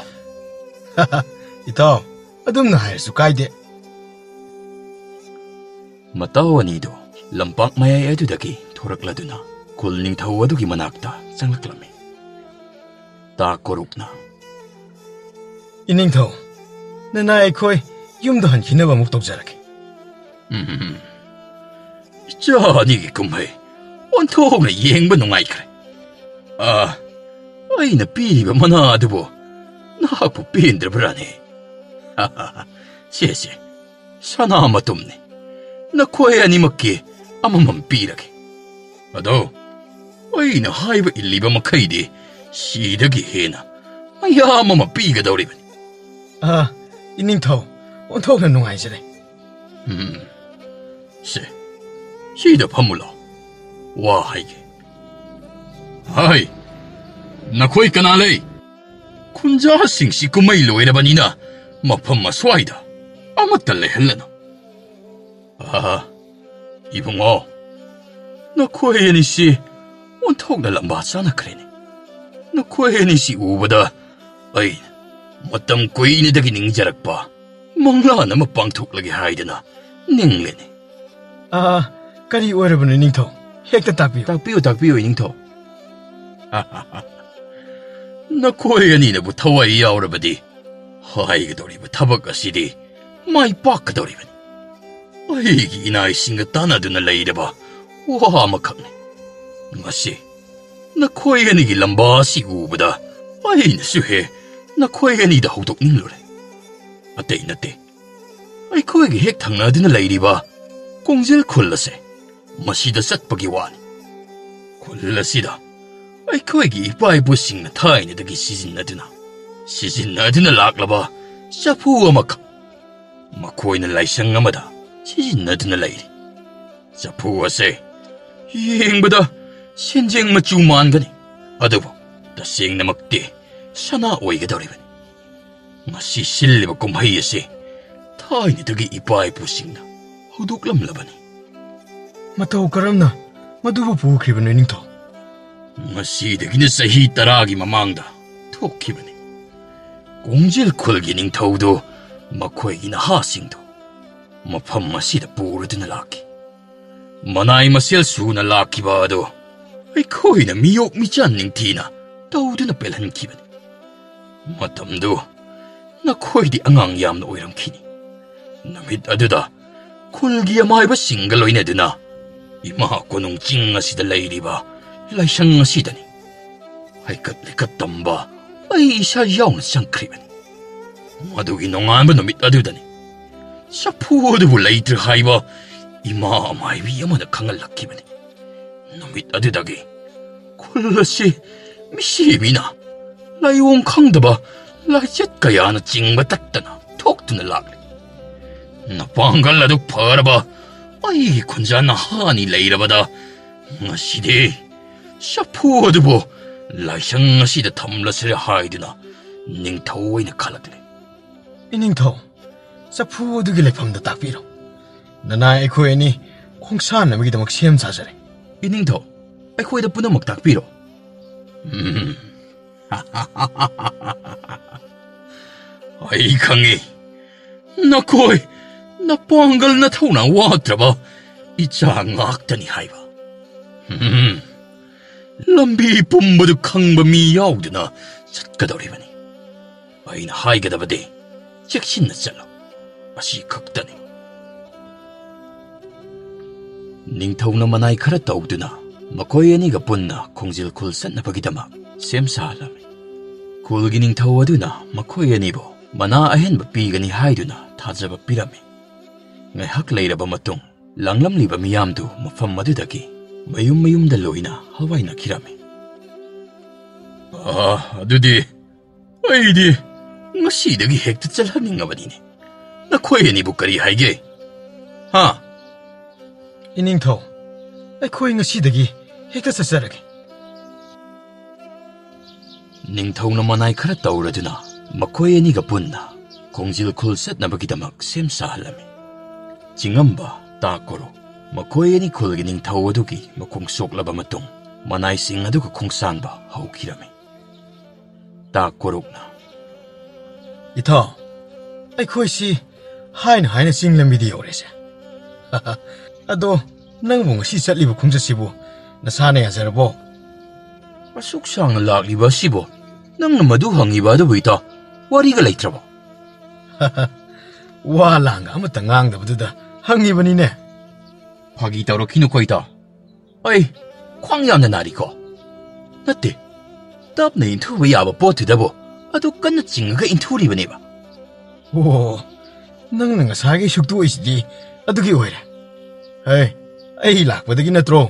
ꯏꯇꯥꯎ, ꯑꯗꯨꯝꯅ ꯍꯥꯏꯔꯁꯨ ꯀꯥꯏꯗꯦ꯫ ꯃꯇꯥꯎ ꯑꯅꯤꯗꯨ ꯂꯝꯄꯥꯛ ꯃꯌꯥꯏ ꯑꯗꯨꯗꯒꯤ ꯊꯣꯔꯛꯂꯗꯨꯅ ꯈꯨꯜ ꯅꯤꯡꯊꯧ ꯑꯗꯨꯒꯤ ꯃꯅꯥꯛꯇ ꯆꯪꯂꯛꯂꯝꯃꯤ꯫ ꯇꯥ ꯀꯣꯔꯨꯛꯅ, "ꯏꯅꯤꯡꯊꯧ, ꯅꯅꯥꯏ ꯑꯩꯈꯣꯏ ꯌꯨꯝꯗ ꯍꯟꯈꯤꯅꯕ ꯑꯃꯨꯛ ꯇꯧꯖꯔꯒꯦ꯫" ꯎꯝ, ꯏꯆꯥ ꯑꯅꯤꯒꯤ ꯀꯨꯝꯍꯩ ꯑꯣꯟꯊꯣꯛꯅ ꯌꯦꯡꯕ ꯅꯨꯡꯉꯥꯏꯈ꯭ꯔꯦ꯫ ꯑꯥ, ꯑꯩꯅ ꯄꯤꯔꯤꯕ ꯃꯅꯥ ꯑꯗꯨꯕꯨ ꯅꯍꯥꯛꯄꯨ ꯄꯦꯟꯗ꯭ꯔꯕ꯭ꯔꯥꯅꯦ? ꯁꯦ, ꯁꯦ, ꯁꯅꯥ ꯃꯇꯨꯝꯅꯤ꯫ ꯅꯈꯣꯏ ꯑꯅꯤꯃꯛꯀꯤ ꯑꯃꯃꯝ ꯄꯤꯔꯒꯦ꯫ ꯑꯗꯣ, ꯑꯩꯅ ꯍꯥꯏꯕ ꯏꯜꯂꯤꯕ ꯃꯈꯩꯗꯤ ꯁꯤꯗꯒꯤ ꯍꯦꯟꯅ ꯃꯌꯥꯝ ꯑꯃ ꯄꯤꯒꯗꯧꯔꯤꯕꯅꯤ꯫ ꯑꯥ, ꯏꯅꯤꯡꯊꯧ, ꯑꯣꯟꯊꯣꯛꯅ ꯅꯨꯡꯉꯥꯏꯖꯔꯦ꯫ ꯎꯝ, ꯁꯦ, ꯁꯤꯗ ꯐꯝꯃꯨ ꯂꯥꯎ꯫ ꯋꯥ ꯍꯥꯏꯒꯦ꯫ ꯍꯥꯏ, ꯅꯈꯣꯏ ꯀꯅꯥ ꯂꯩ? ꯈꯨꯟꯖꯥꯁꯤꯡꯁꯤ ꯀꯨꯝꯍꯩ ꯂꯣꯏꯔꯕꯅꯤꯅ ꯃꯐꯝ ꯑꯁ꯭ꯋꯥꯏꯗ ꯑꯃꯠꯇ ꯂꯩꯍꯜꯂꯅꯨ꯫ ꯑꯥ, ꯏꯕꯨꯡꯉꯣ, ꯅꯈꯣꯏ ꯑꯅꯤꯁꯤ ꯑꯣꯟꯊꯣꯛꯅ ꯂꯝꯕꯥ ꯆꯥꯅꯈ꯭ꯔꯦꯅꯦ꯫ ꯅꯈꯣꯏ ꯑꯅꯤꯁꯤ ꯎꯕꯗ ꯑꯩ ꯃꯇꯝ ꯀꯨꯏꯅꯗꯒꯤ ꯅꯤꯡꯖꯔꯛꯄ ꯃꯪꯂꯥꯟ ꯑꯃ ꯄꯥꯡꯊꯣꯛꯂꯒꯦ ꯍꯥꯏꯗꯅ ꯅꯤꯡꯂꯦꯅꯦ꯫ ꯑꯥ, ꯀꯔꯤ ꯑꯣꯏꯔꯕꯅꯣ, ꯏꯅꯤꯡꯊꯧ? ꯍꯦꯛꯇ ꯇꯥꯛꯄꯤꯌꯨ꯫ ꯇꯥꯛꯄꯤꯌꯨ, ꯇꯥꯛꯄꯤꯌꯨ, ꯏꯅꯤꯡꯊꯧ꯫ ꯅꯈꯣꯏ ꯑꯅꯤꯅꯕꯨ ꯊꯋꯥꯏ ꯌꯥꯎꯔꯕꯗꯤ ꯍꯥꯏꯒꯗꯧꯔꯤꯕ ꯊꯕꯛ ꯑꯁꯤꯗꯤ ꯃꯥꯏ ꯄꯥꯛꯀꯗꯧꯔꯤꯕꯅꯤ꯫ ꯑꯩꯒꯤ ꯏꯅꯥꯏꯁꯤꯡꯒ ꯇꯥꯟꯅꯗꯨꯅ ꯂꯩꯔꯕ ꯋꯥ ꯑꯃꯈꯛꯅꯤ꯫ ꯃꯁꯤ ꯅꯈꯣꯏ ꯑꯅꯤꯒꯤ ꯂꯝꯕꯥ ꯑꯁꯤ ꯎꯕꯗ ꯑꯩꯅꯁꯨ ꯍꯦꯛ ꯅꯈꯣꯏ ꯑꯅꯤꯗ ꯍꯧꯗꯣꯛꯅꯤꯡꯂꯨꯔꯦ꯫ ꯑꯇꯩ ꯅꯠꯇꯦ, ꯑꯩꯈꯣꯏꯒꯤ ꯍꯦꯛ ꯊꯪꯅꯗꯨꯅ ꯂꯩꯔꯤꯕ ꯀꯣꯡꯖꯦꯜ ꯈꯨꯜ ꯑꯁꯦ ꯃꯁꯤꯗ ꯆꯠꯄꯒꯤ ꯋꯥꯅꯤ꯫ ꯈꯨꯜ ꯑꯁꯤꯗ ꯑꯩꯈꯣꯏꯒꯤ ꯏꯄꯥ ꯏꯄꯨꯁꯤꯡꯅ ꯊꯥꯏꯅꯗꯒꯤ ꯁꯤꯖꯤꯟꯅꯗꯨꯅ, ꯁꯤꯖꯤꯟꯅꯗꯨꯅ ꯂꯥꯛꯂꯕ ꯆꯐꯨ ꯑꯃꯈꯛ ꯃꯈꯣꯏꯅ ꯂꯥꯏꯁꯪ ꯑꯃꯗ ꯁꯤꯖꯤꯟꯅꯗꯨꯅ ꯂꯩꯔꯤ꯫ ꯆꯐꯨ ꯑꯁꯦ ꯌꯦꯡꯕꯗ ꯁꯦꯟꯖꯦꯡ ꯃꯆꯨ ꯃꯥꯟꯒꯅꯤ, ꯑꯗꯨꯕꯨ ꯇꯁꯦꯡꯅꯃꯛꯇꯤ ꯁꯅꯥ ꯑꯣꯏꯒꯗꯧꯔꯤꯕꯅꯤ꯫ ꯉꯁꯤ ꯁꯤꯜꯂꯤꯕ ꯀꯨꯝꯍꯩ ꯑꯁꯤ ꯊꯥꯏꯅꯗꯒꯤ ꯏꯄꯥ ꯏꯄꯨꯁꯤꯡꯅ ꯍꯧꯗꯣꯛꯂꯝꯂꯕꯅꯤ꯫ ꯃꯇꯧ ꯀꯔꯝꯅ ꯃꯗꯨꯕꯨ ꯄꯨꯈ꯭ꯔꯤꯕꯅꯣ, ꯏꯅꯤꯡꯊꯧ? ꯉꯁꯤꯗꯒꯤꯅ ꯆꯍꯤ ꯇꯔꯥꯒꯤ ꯃꯃꯥꯡꯗ ꯊꯣꯛꯈꯤꯕꯅꯤ꯫ ꯀꯣꯡꯖꯦꯜ ꯈꯨꯜꯒꯤ ꯅꯤꯡꯊꯧꯗꯨ ꯃꯈꯣꯏꯒꯤ ꯅꯍꯥꯁꯤꯡꯗꯨ ꯃꯐꯝ ꯑꯁꯤꯗ ꯄꯨꯔꯗꯨꯅ ꯂꯥꯛꯈꯤ꯫ ꯃꯅꯥꯏ ꯃꯁꯦꯜ ꯁꯨꯅ ꯂꯥꯛꯈꯤꯕ ꯑꯗꯨ ꯑꯩꯈꯣꯏꯅ ꯃꯤꯌꯣꯛ ꯃꯤꯆꯥꯟ ꯅꯤꯡꯊꯤꯅ ꯇꯧꯗꯨꯅ ꯄꯦꯜꯍꯟꯈꯤꯕꯅꯤ꯫ ꯃꯇꯝꯗꯨ ꯅꯈꯣꯏꯗꯤ ꯑꯉꯥꯡ ꯌꯥꯝꯅ ꯑꯣꯏꯔꯝꯈꯤꯅꯤ꯫ ꯅꯨꯃꯤꯠ ꯑꯗꯨꯗ ꯈꯨꯜꯒꯤ ꯑꯃꯥꯏꯕꯁꯤꯡꯒ ꯂꯣꯏꯅꯗꯨꯅ ꯏꯃꯥ ꯀꯣꯅꯨꯡ ꯆꯤꯡ ꯑꯁꯤꯗ ꯂꯩꯔꯤꯕ ꯂꯥꯏꯁꯪ ꯑꯁꯤꯗꯅꯤ ꯍꯩꯀꯠ ꯂꯩꯀꯠ ꯇꯝꯕ ꯑꯩ ꯏꯁꯥ ꯌꯥꯎꯅ ꯆꯪꯈ꯭ꯔꯤꯕꯅꯤ꯫ ꯃꯗꯨꯒꯤ ꯅꯣꯡꯉꯥꯟꯕ ꯅꯨꯃꯤꯠ ꯑꯗꯨꯗꯅꯤ ꯆꯐꯨ ꯑꯗꯨꯕꯨ ꯂꯩꯇ꯭ꯔꯦ ꯍꯥꯏꯕ ꯏꯃꯥ ꯑꯃꯥꯏꯕꯤ ꯑꯃꯅ ꯈꯪꯍꯜꯂꯛꯈꯤꯕꯅꯤ꯫ ꯅꯨꯃꯤꯠ ꯑꯗꯨꯗꯒꯤ ꯈꯨꯜ ꯑꯁꯤ ꯃꯤꯁꯤ ꯃꯤꯅ ꯂꯥꯏꯑꯣꯡ ꯈꯪꯗꯕ ꯂꯥꯏꯆꯠ ꯀꯌꯥꯅ ꯆꯤꯡꯕ ꯇꯠꯇꯅ ꯊꯣꯛꯇꯨꯅ ꯂꯥꯛꯂꯤ꯫ ꯅꯄꯥꯡꯒꯜ ꯑꯗꯨ ꯐꯔꯕ ꯑꯩꯒꯤ ꯈꯨꯟꯖꯥ ꯅꯍꯥꯅꯤ ꯂꯩꯔꯕꯗ ꯉꯁꯤꯗꯤ ꯆꯐꯨ ꯑꯗꯨꯕꯨ ꯂꯥꯏꯁꯪ ꯑꯁꯤꯗ ꯊꯝꯂꯁꯤꯔꯦ ꯍꯥꯏꯗꯨꯅ ꯅꯤꯡꯊꯧ ꯑꯣꯏꯅ ꯈꯜꯂꯛꯂꯤ꯫ ꯏꯅꯤꯡꯊꯧ, ꯆꯐꯨ ꯑꯗꯨꯒꯤ ꯂꯩꯐꯝꯗ ꯇꯥꯛꯄꯤꯔꯣ꯫ ꯅꯅꯥꯏ ꯑꯩꯈꯣꯏ ꯑꯅꯤ ꯈꯣꯡꯁꯥꯟꯅꯕꯒꯤꯗꯃꯛ ꯁꯦꯝ ꯁꯥꯖꯔꯦ꯫ ꯏꯅꯤꯡꯊꯧ, ꯑꯩꯈꯣꯏꯗ ꯄꯨꯝꯅꯃꯛ ꯇꯥꯛꯄꯤꯔꯣ꯫ ꯎꯝ꯫ ꯑꯩ ꯈꯪꯉꯤ, ꯅꯈꯣꯏ ꯅꯄꯥꯡꯒꯜ ꯅꯊꯧꯅꯥ ꯋꯥꯠꯇ꯭ꯔꯕ ꯏꯆꯥ ꯉꯥꯛꯇꯅꯤ ꯍꯥꯏꯕ꯫ ꯎꯝ꯫ ꯂꯝꯕꯤ ꯄꯨꯝꯕꯗꯨ ꯈꯪꯕ ꯃꯤ ꯌꯥꯎꯗꯨꯅ ꯆꯠꯀꯗꯧꯔꯤꯕꯅꯤ꯫ ꯑꯩꯅ ꯍꯥꯏꯒꯗꯕꯗꯤ ꯆꯦꯛꯁꯤꯟꯅ ꯆꯠꯂꯨ, ꯑꯁꯤ ꯈꯛꯇꯅꯤ꯫ ꯅꯤꯡꯊꯧꯅ ꯃꯅꯥꯏ ꯈꯔ ꯇꯧꯗꯨꯅ ꯃꯈꯣꯏ ꯑꯅꯤꯒ ꯄꯨꯟꯅ ꯈꯣꯡꯖꯦꯜ ꯈꯨꯜ ꯆꯠꯅꯕꯒꯤꯗꯃꯛ ꯁꯦꯝ ꯁꯥꯍꯜꯂꯝꯃꯤ꯫ ꯈꯨꯜꯒꯤ ꯅꯤꯡꯊꯧ ꯑꯗꯨꯅ ꯃꯈꯣꯏ ꯑꯅꯤꯕꯨ ꯃꯅꯥ ꯑꯍꯦꯟꯕ ꯄꯤꯒꯅꯤ ꯍꯥꯏꯗꯨꯅ ꯊꯥꯖꯕ ꯄꯤꯔꯝꯃꯤ꯫ ꯉꯥꯏꯍꯥꯛ ꯂꯩꯔꯕ ꯃꯇꯨꯡ, ꯂꯥꯡꯂꯝꯂꯤꯕ ꯃꯤꯌꯥꯝꯗꯨ ꯃꯐꯝ ꯑꯗꯨꯗꯒꯤ ꯃꯌꯨꯝ ꯃꯌꯨꯝꯗ ꯂꯣꯏꯅ ꯍꯋꯥꯏꯅꯈꯤꯔꯝꯃꯤ꯫ "ꯑꯥ, ꯑꯗꯨꯗꯤ ꯑꯩꯗꯤ ꯉꯁꯤꯗꯒꯤ ꯍꯦꯛꯇ ꯆꯠꯍꯟꯅꯤꯡꯉꯕꯅꯤꯅꯦ꯫ ꯅꯈꯣꯏ ꯑꯅꯤꯕꯨ ꯀꯔꯤ ꯍꯥꯏꯒꯦ? ꯍꯥ?" "ꯏꯅꯤꯡꯊꯧ, ꯑꯩꯈꯣꯏ ꯉꯁꯤꯗꯒꯤ ꯍꯦꯛꯇ ꯆꯠꯆꯔꯒꯦ꯫" ꯅꯤꯡꯊꯧꯅ ꯃꯅꯥꯏ ꯈꯔ ꯇꯧꯔꯗꯨꯅ ꯃꯈꯣꯏ ꯑꯅꯤꯒ ꯄꯨꯟꯅ ꯈꯣꯡꯖꯤꯜ ꯈꯨꯜ ꯆꯠꯅꯕꯒꯤꯗꯃꯛ ꯁꯦꯝ ꯁꯥꯍꯜꯂꯝꯃꯤ꯫ ꯆꯤꯡꯉꯝꯕ ꯇꯥ ꯀꯣꯔꯣꯛ ꯃꯈꯣꯏ ꯑꯅꯤ ꯈꯨꯜꯒꯤ ꯅꯤꯡꯊꯧ ꯑꯗꯨꯒꯤ ꯃꯈꯣꯡ ꯁꯣꯛꯂꯕ ꯃꯇꯨꯡ, ꯃꯅꯥꯏꯁꯤꯡ ꯑꯗꯨꯒ ꯈꯣꯡꯁꯥꯟꯕ ꯍꯧꯈꯤꯔꯝꯃꯤ꯫ ꯇꯥ ꯀꯣꯔꯣꯛꯅ, "ꯏꯇꯥꯎ, ꯑꯩꯈꯣꯏꯁꯤ ꯍꯥꯏꯅ ꯍꯥꯏꯅ ꯆꯤꯡ ꯂꯝꯕꯤꯗ ꯌꯧꯔꯦꯁꯦ꯫ ꯑꯗꯣ ꯅꯪꯕꯨ ꯉꯁꯤ ꯆꯠꯂꯤꯕ ꯈꯣꯡꯆꯠꯁꯤꯕꯨ ꯅꯁꯥꯅ ꯌꯥꯖꯔꯕꯣ?" "ꯑꯁꯨꯛ ꯁꯥꯡꯅ ꯂꯥꯛꯂꯤꯕ ꯑꯁꯤꯕꯨ ꯅꯪꯅ ꯃꯗꯨ ꯍꯪꯉꯤꯕ ꯑꯗꯨꯕꯨ ꯏꯇꯥꯎ, ꯋꯥꯔꯤꯒ ꯂꯩꯇ꯭ꯔꯕꯣ?" "ꯋꯥ ꯂꯥꯡꯒ ꯑꯃꯠꯇ ꯉꯥꯡꯗꯕꯗꯨꯗ ꯍꯪꯉꯤꯕꯅꯤꯅꯦ꯫" "ꯐꯥꯒꯤ ꯇꯧꯔꯛꯈꯤꯅꯨꯀꯣ ꯏꯇꯥꯎ꯫ ꯑꯩ ꯈ꯭ꯋꯥꯡ ꯌꯥꯝꯅ ꯅꯥꯔꯤꯀꯣ꯫ ꯅꯠꯇꯦ, ꯇꯞꯅ ꯏꯟꯊꯨꯕ ꯌꯥꯕ ꯄꯣꯠꯇꯨꯗꯕꯨ ꯑꯗꯨ ꯀꯟꯅ ꯆꯤꯡꯉꯒ ꯏꯟꯊꯨꯔꯤꯕꯅꯦꯕ꯫" "ꯑꯣ, ꯅꯪꯅ ꯉꯁꯥꯏꯒꯤ ꯁꯨꯛꯇꯣꯛꯏꯁꯤꯗꯤ ꯑꯗꯨꯒꯤ ꯑꯣꯏꯔꯦ꯫ ꯍꯦ, ꯑꯩ ꯂꯥꯛꯄꯗꯒꯤ ꯅꯠꯇ꯭ꯔꯣ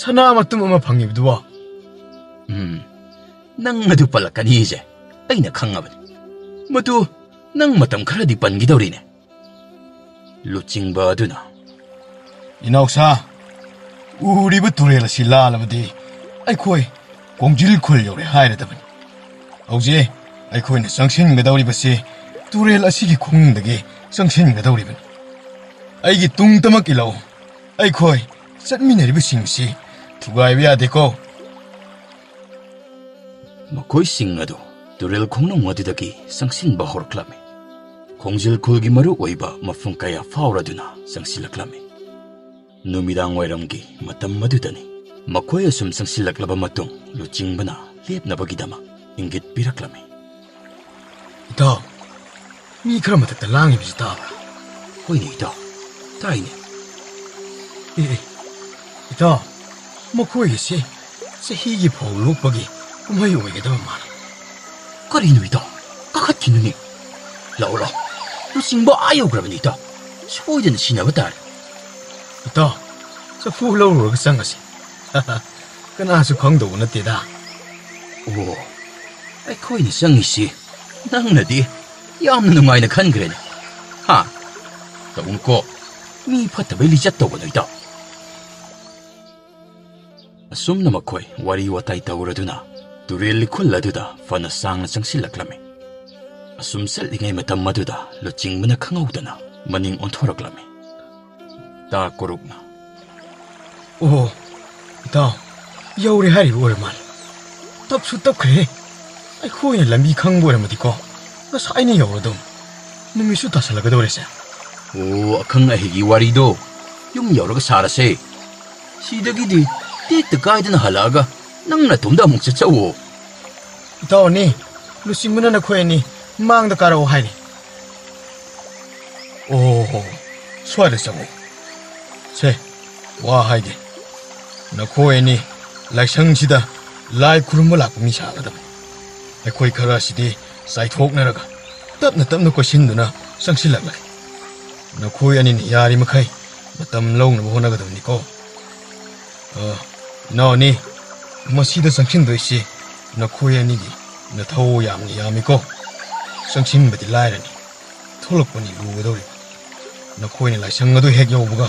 ꯁꯅꯥ ꯃꯇꯨꯝ ꯑꯃ ꯐꯪꯉꯤꯕꯗꯨꯕꯣ?" "ꯎꯝ, ꯅꯪ ꯑꯗꯨ ꯄꯜꯂꯛꯀꯅꯤꯁꯦ ꯑꯩꯅ ꯈꯪꯉꯕꯅꯤ꯫ ꯃꯗꯨ ꯅꯪ ꯃꯇꯝ ꯈꯔꯗꯤ ꯄꯟꯈꯤꯗꯧꯔꯤꯅꯦ꯫" ꯂꯨꯆꯤꯡꯕ ꯑꯗꯨꯅ, "ꯏꯅꯥꯎꯁꯥ, ꯎꯔꯤꯕ ꯇꯨꯔꯦꯜ ꯑꯁꯤ ꯂꯥꯜꯂꯕꯗꯤ ꯑꯩꯈꯣꯏ ꯀꯣꯡꯖꯤꯜ ꯈꯨꯜ ꯌꯧꯔꯦ ꯍꯥꯏꯔꯗꯕꯅꯤ꯫ ꯍꯧꯖꯤꯛ ꯑꯩꯈꯣꯏꯅ ꯆꯪꯁꯤꯟꯒꯗꯧꯔꯤꯕꯁꯤ ꯇꯨꯔꯦꯜ ꯑꯁꯤꯒꯤ ꯈꯣꯡꯅꯨꯡꯗꯒꯤ ꯆꯪꯁꯤꯟꯒꯗꯧꯔꯤꯕꯅꯤ꯫ ꯑꯩꯒꯤ ꯇꯨꯡꯗꯃꯛ ꯏꯜꯂꯛꯎ꯫ ꯑꯩꯈꯣꯏ ꯆꯠꯃꯤꯟꯅꯔꯤꯕꯁꯤꯡꯁꯤ ꯊꯨꯒꯥꯏꯕ ꯌꯥꯗꯦꯀꯣ꯫" ꯃꯈꯣꯏꯁꯤꯡ ꯑꯗꯨ ꯇꯨꯔꯦꯜ ꯈꯣꯡꯅꯨꯡ ꯑꯗꯨꯗꯒꯤ ꯆꯪꯁꯤꯟꯕ ꯍꯧꯔꯛꯂꯝꯃꯤ꯫ ꯈꯣꯡꯖꯤꯜ ꯈꯨꯜꯒꯤ ꯃꯔꯨ ꯑꯣꯏꯕ ꯃꯐꯝ ꯀꯌꯥ ꯐꯥꯎꯔꯗꯨꯅ ꯆꯪꯁꯤꯜꯂꯛꯂꯝꯃꯤ꯫ ꯅꯨꯃꯤꯗꯥꯡ ꯋꯥꯏꯔꯝꯒꯤ ꯃꯇꯝ ꯑꯗꯨꯗꯅꯤ꯫ ꯃꯈꯣꯏ ꯑꯁꯨꯝ ꯆꯪꯁꯤꯜꯂꯛꯂꯕ ꯃꯇꯨꯡ, ꯂꯨꯆꯤꯡꯕꯅ ꯂꯦꯞꯅꯕꯒꯤꯗꯃꯛ ꯏꯪꯒꯤꯠ ꯄꯤꯔꯛꯂꯝꯃꯤ꯫ "ꯏꯇꯥꯎ, ꯃꯤ ꯈꯔ ꯃꯊꯛꯇ ꯂꯥꯡꯉꯤꯕꯁꯤ ꯇꯥꯕ꯭ꯔꯥ?" "ꯍꯣꯏꯅꯦ ꯏꯇꯥꯎ, ꯇꯥꯏꯅꯦ꯫" "ꯑꯦ, ꯑꯦ, ꯏꯇꯥꯎ, ꯃꯈꯣꯏꯒꯤꯁꯤ ꯆꯍꯤꯒꯤ ꯐꯧ ꯂꯣꯛꯄꯒꯤ ꯀꯨꯝꯍꯩ ꯑꯣꯏꯒꯗꯕ ꯃꯥꯜꯂꯤ꯫ ꯀꯔꯤꯅꯣ, ꯏꯇꯥꯎ? ꯀꯥꯈꯠꯈꯤꯅꯨꯅꯦ꯫ ꯂꯥꯛꯑꯣ, ꯂꯥꯛꯑꯣ꯫ ꯂꯨꯆꯤꯡꯕ ꯑꯥ ꯌꯧꯈ꯭ꯔꯕꯅꯤ, ꯏꯇꯥꯎ꯫ ꯁꯣꯏꯗꯅ ꯁꯤꯟꯅꯕ ꯇꯥꯔꯦ꯫ ꯏꯇꯥꯎ, ꯆꯐꯨ ꯂꯧꯔꯨꯔꯒ ꯆꯪꯉꯁꯤ꯫ ꯀꯅꯥꯁꯨ ꯈꯪꯗꯧꯕ ꯅꯠꯇꯦꯗ꯫ ꯑꯣ, ꯑꯩꯈꯣꯏꯅ ꯆꯪꯉꯤꯁꯤ ꯅꯪꯅꯗꯤ ꯌꯥꯝꯅ ꯅꯨꯡꯉꯥꯏꯅ ꯈꯟꯈ꯭ꯔꯦꯅꯦ꯫ ꯍꯥ? ꯇꯧꯅꯨꯀꯣ, ꯃꯤ ꯐꯠꯇꯕꯩ ꯂꯤꯆꯠ ꯇꯧꯒꯅꯨ, ꯏꯇꯥꯎ꯫ ꯑꯁꯨꯝꯅ ꯃꯈꯣꯏ ꯋꯥꯔꯤ ꯋꯥꯇꯥꯏ ꯇꯧꯔꯗꯨꯅ ꯇꯨꯔꯦꯜ ꯂꯤꯈꯨꯜ ꯑꯗꯨꯗ ꯐꯅ ꯁꯥꯡꯅ ꯆꯪꯁꯤꯜꯂꯛꯂꯝꯃꯤ꯫ ꯑꯁꯨꯝ ꯆꯠꯂꯤꯉꯩ ꯃꯇꯝ ꯑꯗꯨꯗ ꯂꯨꯆꯤꯡꯕꯅ ꯈꯪꯍꯧꯗꯅ ꯃꯅꯤꯡ ꯑꯣꯟꯊꯣꯔꯛꯂꯝꯃꯤ꯫ ꯇꯥ ꯀꯣꯔꯨꯛꯅ, "ꯑꯣ, ꯏꯇꯥꯎ, ꯌꯧꯔꯦ ꯍꯥꯏꯔꯤꯕ ꯑꯣꯏꯔ ꯃꯥꯜꯂꯦ꯫ ꯇꯞꯁꯨ ꯇꯞꯈ꯭ꯔꯦꯍꯦ꯫ ꯑꯩꯈꯣꯏꯅ ꯂꯝꯕꯤ ꯈꯪꯕ ꯑꯣꯏꯔꯝꯃꯗꯤꯀꯣ, ꯉꯁꯥꯏꯅ ꯌꯧꯔꯗꯧꯅꯤ꯫ ꯅꯨꯃꯤꯠꯁꯨ ꯇꯥꯁꯜꯂꯛꯀꯗꯧꯔꯦꯁꯦ꯫ ꯑꯣ, ꯑꯈꯪ ꯑꯍꯩꯒꯤ ꯋꯥꯔꯤꯗꯣ ꯌꯨꯝ ꯌꯧꯔꯒ ꯁꯥꯔꯁꯦ꯫ ꯁꯤꯗꯒꯤꯗꯤ ꯇꯦꯛꯇ ꯀꯥꯏꯗꯅ ꯍꯜꯂꯛꯑꯒ ꯅꯪ ꯅꯇꯣꯝꯗ ꯑꯃꯨꯛ ꯆꯠꯆꯧꯋꯣ꯫" "ꯏꯇꯥꯎ ꯑꯅꯤ, ꯂꯨꯆꯤꯡꯕꯅ ꯅꯈꯣꯏ ꯑꯅꯤ ꯃꯥꯡꯗ ꯀꯥꯔꯛꯑꯣ ꯍꯥꯏꯔꯤ꯫" "ꯑꯣ ꯍꯣ, ꯁ꯭ꯋꯥꯏꯗ ꯆꯪꯉꯣ꯫ ꯁꯦ, ꯋꯥ ꯍꯥꯏꯒꯦ꯫ ꯅꯈꯣꯏ ꯑꯅꯤ ꯂꯥꯏꯁꯪꯁꯤꯗ ꯂꯥꯏ ꯈꯨꯔꯨꯝꯕ ꯂꯥꯛꯄ ꯃꯤ ꯁꯥꯒꯗꯕꯅꯤ꯫ ꯑꯩꯈꯣꯏ ꯈꯔ ꯑꯁꯤꯗꯤ ꯆꯥꯏꯊꯣꯛꯅꯔꯒ ꯇꯞꯅ ꯇꯞꯅ ꯀꯣꯏꯁꯤꯟꯗꯨꯅ ꯆꯪꯁꯤꯜꯂꯛꯂꯒꯦ꯫ ꯅꯈꯣꯏ ꯑꯅꯤꯅ ꯌꯥꯔꯤꯃꯈꯩ ꯃꯇꯝ ꯂꯧꯅꯕ ꯍꯣꯠꯅꯒꯗꯕꯅꯤꯀꯣ꯫ ꯑ, ꯏꯅꯥꯎ ꯑꯅꯤ, ꯃꯁꯤꯗ ꯆꯪꯁꯤꯟꯗꯣꯏꯁꯤ ꯅꯈꯣꯏ ꯑꯅꯤꯒꯤ ꯅꯊꯧ ꯌꯥꯝꯅ ꯌꯥꯝꯃꯤꯀꯣ꯫ ꯆꯪꯁꯤꯟꯕꯗꯤ ꯂꯥꯏꯔꯅꯤ, ꯊꯣꯛꯂꯛꯄꯅꯤ ꯂꯨꯒꯗꯧꯔꯤꯕ꯫ ꯅꯈꯣꯏꯅ ꯂꯥꯏꯁꯪ ꯑꯗꯨ ꯍꯦꯛ ꯌꯧꯕꯒ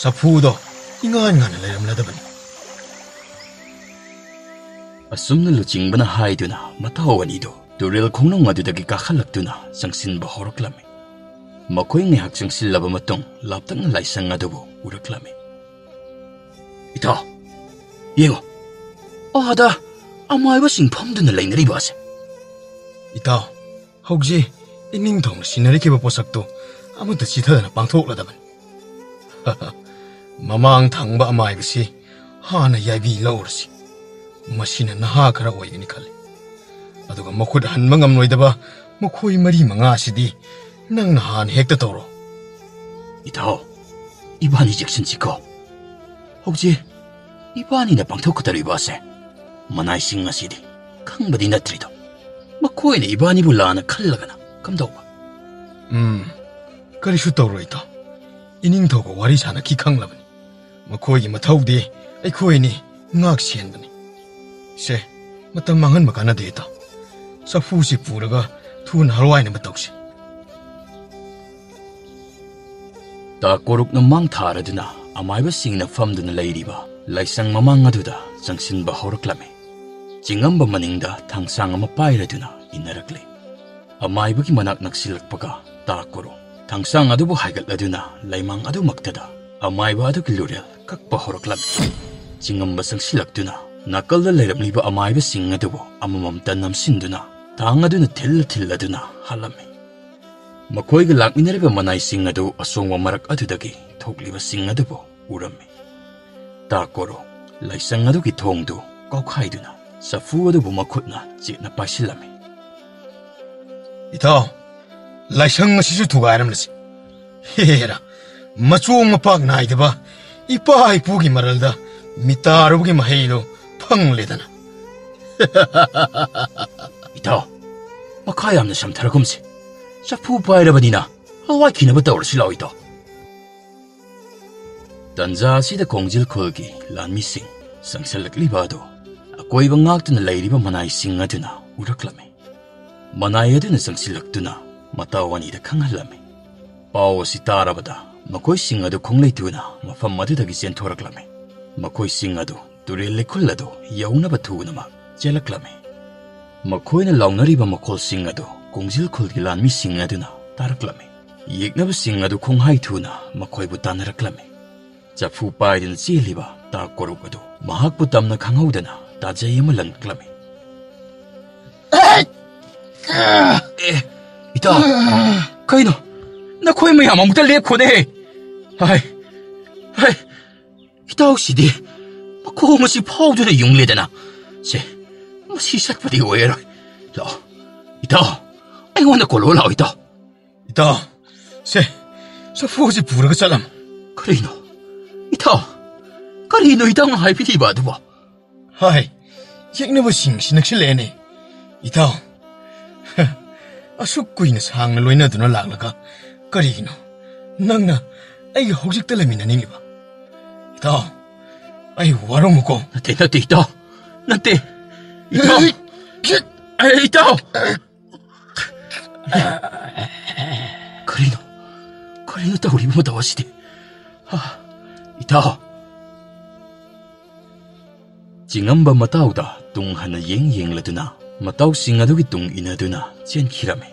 ꯆꯐꯨꯗꯣ ꯏꯉꯥꯟ ꯉꯥꯟꯅ ꯂꯩꯔꯝꯂꯗꯕꯅꯤ꯫" ꯑꯁꯨꯝꯅ ꯂꯨꯆꯤꯡꯕꯅ ꯍꯥꯏꯗꯨꯅ ꯃꯇꯥꯎ ꯑꯅꯤꯗꯨ ꯇꯨꯔꯦꯜ ꯈꯣꯡꯅꯨꯡ ꯑꯗꯨꯗꯒꯤ ꯀꯥꯈꯠꯂꯛꯇꯨꯅ ꯆꯪꯁꯤꯟꯕ ꯍꯧꯔꯛꯂꯝꯃꯤ꯫ ꯃꯈꯣꯏ ꯉꯥꯏꯍꯥꯛ ꯆꯪꯁꯤꯜꯂꯕ ꯃꯇꯨꯡ ꯂꯥꯞꯇꯛꯅ ꯂꯥꯏꯁꯪ ꯑꯗꯨꯕꯨ ꯎꯔꯛꯂꯝꯃꯤ꯫ "ꯏꯇꯥꯎ, ꯌꯦꯡꯉꯣ, ꯑꯥꯗ ꯑꯃꯥꯏꯕꯁꯤꯡ ꯐꯝꯗꯨꯅ ꯂꯩꯅꯔꯤꯕ ꯑꯁꯦ꯫" "ꯏꯇꯥꯎ, ꯍꯧꯖꯤꯛ ꯏꯅꯤꯡꯊꯧꯅ ꯁꯤꯟꯅꯔꯛꯈꯤꯕ ꯄꯣꯠꯁꯛꯇꯨ ꯑꯃꯠꯇ ꯆꯤꯊꯗꯅ ꯄꯥꯡꯊꯣꯛꯂꯗꯕꯅꯤ꯫" "ꯃꯃꯥꯡ ꯊꯪꯕ ꯑꯃꯥꯏꯕꯁꯤ ꯍꯥꯟꯅ ꯌꯥꯏꯕꯤ ꯂꯧꯔꯁꯤ꯫ ꯃꯁꯤꯅ ꯅꯍꯥ ꯈꯔ ꯑꯣꯏꯒꯅꯤ ꯈꯜꯂꯤ꯫ ꯑꯗꯨꯒ ꯃꯈꯨꯠ ꯍꯟꯕ ꯉꯝꯂꯣꯏꯗꯕ ꯃꯈꯣꯏ ꯃꯔꯤ ꯃꯉꯥꯁꯤꯗꯤ ꯅꯪꯅ ꯍꯥꯟꯅ ꯍꯦꯛꯇ ꯇꯧꯔꯣ꯫" "ꯏꯇꯥꯎ, ꯏꯕꯥꯅꯤ ꯆꯦꯛꯁꯤꯟꯁꯤꯀꯣ꯫ ꯍꯧꯖꯤꯛ ꯏꯕꯥꯅꯤꯅ ꯄꯥꯡꯊꯣꯛꯀꯗꯧꯔꯤꯕ ꯑꯁꯦ ꯃꯅꯥꯏꯁꯤꯡ ꯑꯁꯤꯗꯤ ꯈꯪꯕꯗꯤ ꯅꯠꯇ꯭ꯔꯤꯗꯣ꯫" ꯃꯈꯣꯏꯅ ꯏꯕꯥꯅꯤꯕꯨ ꯂꯥꯟꯅ ꯈꯜꯂꯒꯅ ꯀꯝꯗꯧꯕ? ꯎꯝ, ꯀꯔꯤꯁꯨ ꯇꯧꯔꯣꯏ, ꯏꯇꯥꯎ꯫ ꯏꯅꯤꯡꯊꯧꯒ ꯋꯥꯔꯤ ꯁꯥꯟꯅꯈꯤ ꯈꯪꯂꯕꯅꯤ꯫ ꯃꯈꯣꯏꯒꯤ ꯃꯊꯧꯗꯤ ꯑꯩꯈꯣꯏꯅꯤ ꯉꯥꯛ ꯁꯦꯟꯕꯅꯤ꯫ ꯁꯦ, ꯃꯇꯝ ꯃꯥꯡꯍꯟꯕ ꯀꯥꯟꯅꯗꯦ, ꯏꯇꯥꯎ꯫ ꯆꯐꯨꯁꯤ ꯄꯨꯔꯒ ꯊꯨꯅ ꯍꯔꯋꯥꯏꯅꯕ ꯇꯧꯁꯤ꯫ ꯇꯥ ꯀꯣꯔꯨꯛꯅ ꯃꯥꯡ ꯊꯥꯔꯗꯨꯅ ꯑꯃꯥꯏꯕꯁꯤꯡꯅ ꯐꯝꯗꯨꯅ ꯂꯩꯔꯤꯕ ꯂꯥꯏꯁꯪ ꯃꯃꯥꯡ ꯑꯗꯨꯗ ꯆꯪꯁꯤꯟꯕ ꯍꯧꯔꯛꯂꯝꯃꯤ꯫ ꯆꯤꯡꯉꯝꯕ ꯃꯅꯤꯡꯗ ꯊꯥꯡꯁꯥꯡ ꯑꯃ ꯄꯥꯏꯔꯗꯨꯅ ꯏꯟꯅꯔꯛꯂꯤ꯫ ꯑꯃꯥꯏꯕꯒꯤ ꯃꯅꯥꯛ ꯅꯛꯁꯤꯜꯂꯛꯄꯒ ꯇꯥ ꯀꯣꯔꯨꯛ ꯊꯥꯡꯁꯥꯡ ꯑꯗꯨꯕꯨ ꯍꯥꯏꯒꯠꯂꯗꯨꯅ ꯂꯩꯃꯥꯡ ꯑꯗꯨꯃꯛꯇꯗ ꯑꯃꯥꯏꯕ ꯑꯗꯨꯒꯤ ꯂꯨꯔꯦꯜ ꯀꯛꯄ ꯍꯧꯔꯛꯂꯝꯃꯤ꯫ ꯆꯤꯡꯉꯝꯕ ꯆꯪꯁꯤꯜꯂꯛꯇꯨꯅ ꯅꯥꯀꯜꯗ ꯂꯩꯔꯝꯂꯤꯕ ꯑꯃꯥꯏꯕꯁꯤꯡ ꯑꯗꯨꯕꯨ ꯑꯃꯃꯝꯇ ꯅꯝꯁꯤꯟꯗꯨꯅ ꯊꯥꯡ ꯑꯗꯨꯅ ꯊꯤꯜꯂ ꯊꯤꯜꯂꯗꯨꯅ ꯍꯥꯠꯂꯝꯃꯤ꯫ ꯃꯈꯣꯏꯒ ꯂꯥꯛꯃꯤꯟꯅꯔꯤꯕ ꯃꯅꯥꯏꯁꯤꯡ ꯑꯗꯨ ꯑꯁꯣꯡꯕ ꯃꯔꯛ ꯑꯗꯨꯗꯒꯤ ꯊꯣꯛꯂꯤꯕꯁꯤꯡ ꯑꯗꯨꯕꯨ ꯎꯔꯝꯃꯤ꯫ ꯇꯥ ꯀꯣꯔꯨꯛ ꯂꯥꯏꯁꯪ ꯑꯗꯨꯒꯤ ꯊꯣꯡꯗꯨ ꯀꯥꯎꯈꯥꯏꯗꯨꯅ ꯆꯐꯨ ꯑꯗꯨꯕꯨ ꯃꯈꯨꯠꯅ ꯆꯦꯠꯅ ꯄꯥꯏꯁꯤꯜꯂꯝꯃꯤ꯫ ꯏꯇꯥꯎ, ꯂꯥꯏꯁꯪ ꯑꯁꯤꯁꯨ ꯊꯨꯒꯥꯏꯔꯝꯂꯁꯤ꯫ ꯍꯦꯔꯥ, ꯃꯆꯣꯡ ꯃꯄꯥꯛ ꯅꯥꯏꯗꯕ ꯏꯄꯥ ꯏꯄꯨꯒꯤ ꯃꯔꯜꯗ ꯃꯤꯇꯥꯔꯨꯕꯒꯤ ꯃꯍꯩꯗꯣ ꯐꯪꯂꯦꯗꯅ꯫ ꯏꯇꯥꯎ, ꯃꯈꯥ ꯌꯥꯝꯅ ꯁꯝꯊꯔꯒꯨꯝꯁꯤ꯫ ꯆꯐꯨ ꯄꯥꯏꯔꯕꯅꯤꯅ ꯍꯋꯥꯏꯈꯤꯅꯕ ꯇꯧꯔꯁꯤ ꯂꯥꯛꯑꯣ, ꯏꯇꯥꯎ꯫ ꯇꯟꯖꯥ ꯑꯁꯤꯗ ꯈꯣꯡꯖꯤꯜ ꯈꯨꯜꯒꯤ ꯂꯥꯟꯃꯤꯁꯤꯡ ꯆꯪꯁꯤꯜꯂꯛꯂꯤꯕ ꯑꯗꯨ ꯑꯀꯣꯏꯕ ꯉꯥꯛꯇꯨꯅ ꯂꯩꯔꯤꯕ ꯃꯅꯥꯏꯁꯤꯡ ꯑꯗꯨꯅ ꯎꯔꯛꯂꯝꯃꯤ꯫ ꯃꯅꯥꯏ ꯑꯗꯨꯅ ꯆꯪꯁꯤꯜꯂꯛꯇꯨꯅ ꯃꯇꯥꯎ ꯑꯅꯤꯗ ꯈꯪꯍꯜꯂꯝꯃꯤ꯫ ꯄꯥꯎ ꯑꯁꯤ ꯇꯥꯔꯕꯗ ꯃꯈꯣꯏꯁꯤꯡ ꯑꯗꯨ ꯈꯣꯡꯂꯩ ꯊꯨꯅ ꯃꯐꯝ ꯑꯗꯨꯗꯒꯤ ꯆꯦꯟꯊꯣꯔꯛꯂꯝꯃꯤ꯫ ꯃꯈꯣꯏꯁꯤꯡ ꯑꯗꯨ ꯇꯨꯔꯦꯜ ꯂꯩꯈꯨꯜ ꯑꯗꯨ ꯌꯧꯅꯕ ꯊꯨꯅꯃꯛ ꯆꯦꯜꯂꯛꯂꯝꯃꯤ꯫ ꯃꯈꯣꯏꯅ ꯂꯥꯎꯅꯔꯤꯕ ꯃꯈꯣꯜꯁꯤꯡ ꯑꯗꯨ ꯀꯣꯡꯖꯤꯜ ꯈꯨꯜꯒꯤ ꯂꯥꯟꯃꯤꯁꯤꯡ ꯑꯗꯨꯅ ꯇꯥꯔꯛꯂꯝꯃꯤ꯫ ꯌꯦꯛꯅꯕꯁꯤꯡ ꯑꯗꯨ ꯈꯣꯡꯍꯥꯏ ꯊꯨꯅ ꯃꯈꯣꯏꯕꯨ ꯇꯥꯟꯅꯔꯛꯂꯝꯃꯤ꯫ ꯆꯐꯨ ꯄꯥꯏꯗꯨꯅ ꯆꯦꯜꯂꯤꯕ ꯇꯥ ꯀꯣꯔꯨꯛ ꯑꯗꯨ ꯃꯍꯥꯛꯄꯨ ꯇꯝꯅ ꯈꯪꯍꯧꯗꯅ ꯇꯥꯖꯩ ꯑꯃ ꯂꯪꯂꯛꯂꯝꯃꯤ꯫ ꯑꯦ, ꯏꯇꯥꯎ, ꯀꯩꯅꯣ? ꯅꯈꯣꯏ ꯃꯌꯥꯝ ꯑꯃꯨꯛꯇ ꯂꯦꯞꯈꯣꯅꯦ꯫ ꯍꯥꯏ, ꯍꯥꯏ, ꯏꯇꯥꯎꯁꯤꯗꯤ ꯃꯈꯣꯡ ꯑꯁꯤ ꯐꯥꯎꯗꯨꯅ ꯌꯨꯡꯂꯦꯗꯅ꯫ ꯁꯦ, ꯃꯁꯤ ꯆꯠꯄꯗꯤ ꯑꯣꯏꯔꯔꯣꯏ꯫ ꯂꯥꯛꯑꯣ, ꯏꯇꯥꯎ, ꯑꯩꯉꯣꯟꯗ ꯀꯣꯜꯂꯣ ꯂꯥꯛꯑꯣ, ꯏꯇꯥꯎ꯫ ꯏꯇꯥꯎ, ꯁꯦ, ꯆꯐꯨꯁꯤ ꯄꯨꯔꯒ ꯆꯠꯂꯝ꯫ ꯀꯔꯤꯅꯣ? ꯏꯇꯥꯎ, ꯀꯔꯤꯅꯣ ꯏꯇꯥꯎꯅ ꯍꯥꯏꯕꯤꯔꯤꯕ ꯑꯗꯨꯕꯣ? ꯍꯥꯏ, ꯌꯦꯛꯅꯕꯁꯤꯡꯁꯤ ꯅꯛꯁꯤꯜꯂꯛꯑꯦꯅꯦ꯫ ꯏꯇꯥꯎ, ꯑꯁꯨꯛ ꯀꯨꯏꯅ ꯁꯥꯡꯅ ꯂꯣꯏꯅꯗꯨꯅ ꯂꯥꯛꯂꯒ ꯀꯔꯤꯒꯤꯅꯣ ꯅꯪꯅ ꯑꯩꯒ ꯍꯧꯖꯤꯛꯇ ꯂꯩꯃꯤꯟꯅꯅꯤꯡꯂꯤꯕ? ꯏꯇꯥꯎ, ꯑꯩ ꯋꯥꯔꯧꯅꯨꯀꯣ꯫ ꯅꯠꯇꯦ, ꯅꯠꯇꯦ, ꯏꯇꯥꯎ꯫ ꯅꯠꯇꯦ꯫ ꯏꯇꯥꯎ꯫ ꯑꯩ, ꯏꯇꯥꯎ꯫ ꯀꯔꯤꯅꯣ? ꯀꯔꯤꯅꯣ ꯇꯧꯔꯤꯕ ꯃꯇꯧ ꯑꯁꯤꯗꯤ? ꯍꯥ? ꯏꯇꯥꯎ꯫ ꯆꯤꯡꯉꯝꯕ ꯃꯇꯥꯎꯗ ꯇꯨꯡ ꯍꯟꯅ ꯌꯦꯡ ꯌꯦꯡꯂꯗꯨꯅ ꯃꯇꯥꯎꯁꯤꯡ ꯑꯗꯨꯒꯤ ꯇꯨꯡ ꯏꯟꯅꯗꯨꯅ ꯆꯦꯟꯈꯤꯔꯝꯃꯤ꯫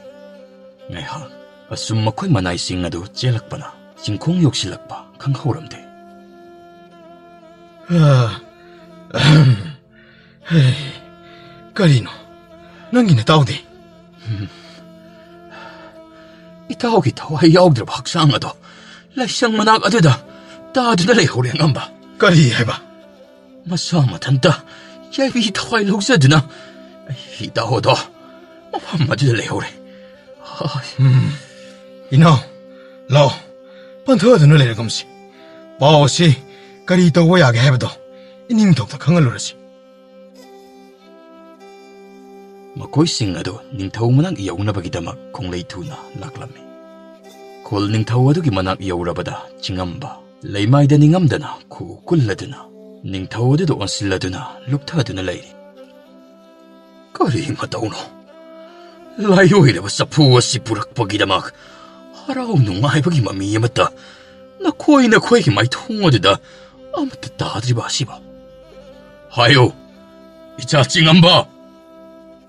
ꯉꯥꯏꯍꯥꯛ ꯑꯁꯨꯝ ꯃꯈꯣꯏ ꯃꯅꯥꯏꯁꯤꯡ ꯑꯗꯨ ꯆꯦꯜꯂꯛꯄꯅ ꯆꯤꯡꯈꯣꯡ ꯌꯧꯁꯤꯜꯂꯛꯄ ꯈꯪꯍꯧꯔꯝꯗꯦ꯫ ꯑ, ꯑꯍꯝ꯫ ꯍꯩ, ꯀꯔꯤꯅꯣ? ꯅꯪꯒꯤ ꯅꯇꯥꯎꯗꯤ? ꯏꯇꯥꯎꯒꯤ ꯊꯋꯥꯏ ꯌꯥꯎꯗ꯭ꯔꯕ ꯍꯛꯆꯥꯡ ꯑꯗꯣ ꯂꯥꯏꯁꯪ ꯃꯅꯥꯛ ꯑꯗꯨꯗ ꯇꯥꯗꯨꯅ ꯂꯩꯍꯧꯔꯦ, ꯑꯉꯝꯕ꯫ ꯀꯔꯤ ꯍꯥꯏꯕ? ꯃꯁꯥ ꯃꯊꯟꯇ ꯌꯥꯏꯕꯤ ꯊꯋꯥꯏ ꯂꯧꯖꯗꯨꯅ ꯏꯇꯥꯎ ꯑꯗꯣ ꯃꯐꯝ ꯑꯗꯨꯗ ꯂꯩꯍꯧꯔꯦ꯫ ꯍꯥꯏ꯫ ꯎꯝ꯫ ꯏꯅꯥꯎ, ꯂꯥꯛꯑꯣ, ꯄꯟꯊꯗꯨꯅ ꯂꯩꯔꯒꯨꯝꯁꯤ꯫ ꯄꯥꯎ ꯑꯁꯤ ꯀꯔꯤ ꯇꯧꯕ ꯌꯥꯒꯦ ꯍꯥꯏꯕꯗꯣ ꯏꯅꯤꯡꯊꯧꯗ ꯈꯪꯍꯜꯂꯨꯔꯁꯤ꯫ ꯃꯈꯣꯏꯁꯤꯡ ꯑꯗꯨ ꯅꯤꯡꯊꯧ ꯃꯅꯥꯛ ꯌꯧꯅꯕꯒꯤꯗꯃꯛ ꯈꯣꯡꯂꯩ ꯊꯨꯅ ꯂꯥꯛꯂꯝꯃꯤ꯫ ꯈꯨꯜ ꯅꯤꯡꯊꯧ ꯑꯗꯨꯒꯤ ꯃꯅꯥꯛ ꯌꯧꯔꯕꯗ ꯆꯤꯡꯉꯝꯕ ꯂꯩꯃꯥꯏꯗ ꯅꯤꯡꯉꯝꯗꯅ ꯈꯨ ꯀꯨꯜꯂꯗꯨꯅ ꯅꯤꯡꯊꯧ ꯑꯗꯨꯗ ꯑꯣꯟꯁꯤꯜꯂꯗꯨꯅ ꯂꯨꯞꯊꯗꯨꯅ ꯂꯩꯔꯤ꯫ ꯀꯔꯤ ꯃꯇꯧꯅꯣ? ꯂꯥꯏꯑꯣꯏꯔꯕ ꯆꯐꯨ ꯑꯁꯤ ꯄꯨꯔꯛꯄꯒꯤꯗꯃꯛ ꯍꯔꯥꯎ ꯅꯨꯡꯉꯥꯏꯕꯒꯤ ꯃꯃꯤ ꯑꯃꯠꯇ ꯅꯈꯣꯏ ꯅꯈꯣꯏꯒꯤ ꯃꯥꯏꯊꯣꯡ ꯑꯗꯨꯗ ꯑꯃꯠꯇ ꯇꯥꯗ꯭ꯔꯤꯕ ꯑꯁꯤꯕꯣ? ꯍꯥꯏꯌꯨ, ꯏꯆꯥ ꯆꯤꯡꯉꯝꯕ,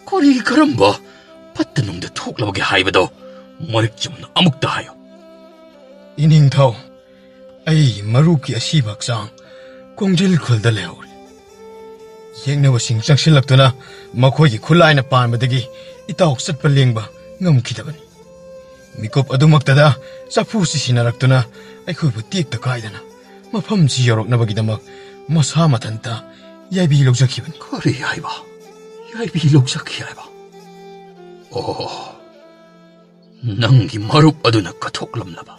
ꯀꯔꯤ ꯀꯔꯝꯕ ꯐꯠꯇ ꯅꯨꯡꯗ ꯊꯣꯛꯂꯕꯒꯦ ꯍꯥꯏꯕꯗꯣ ꯃꯔꯤꯛ ꯆꯨꯝꯅ ꯑꯃꯨꯛꯇ ꯍꯥꯏꯌꯨ꯫ ꯏꯅꯤꯡꯊꯧ, ꯑꯩ ꯃꯔꯨꯞꯀꯤ ꯑꯁꯤꯕ ꯍꯛꯆꯥꯡ ꯀꯣꯡꯖꯤꯜ ꯈꯨꯜꯗ ꯂꯩꯍꯧꯔꯦ꯫ ꯌꯦꯛꯅꯕꯁꯤꯡ ꯆꯪꯁꯤꯜꯂꯛꯇꯨꯅ ꯃꯈꯣꯏꯒꯤ ꯈꯨꯠꯂꯥꯏꯅ ꯄꯥꯟꯕꯗꯒꯤ ꯏꯇꯥꯎ ꯆꯠꯄ ꯂꯦꯡꯕ ꯉꯝꯈꯤꯗꯕꯅꯤ꯫ ꯃꯤꯀꯨꯞ ꯑꯗꯨꯃꯛꯇꯗ ꯆꯐꯨꯁꯤ ꯁꯤꯟꯅꯔꯛꯇꯨꯅ ꯑꯩꯈꯣꯏꯕꯨ ꯇꯦꯛꯇ ꯀꯥꯏꯗꯅ ꯃꯐꯝꯁꯤ ꯌꯧꯔꯛꯅꯕꯒꯤꯗꯃꯛ ꯃꯁꯥ ꯃꯊꯟꯇ ꯌꯥꯏꯕꯤ ꯂꯧꯖꯈꯤꯕꯅꯤ꯫ ꯀꯔꯤ ꯍꯥꯏꯕ? ꯌꯥꯏꯕꯤ ꯂꯧꯖꯈꯤ ꯍꯥꯏꯕ? ꯑꯣ, ꯅꯪꯒꯤ ꯃꯔꯨꯞ ꯑꯗꯨꯅ ꯀꯠꯊꯣꯛꯂꯝꯂꯕ?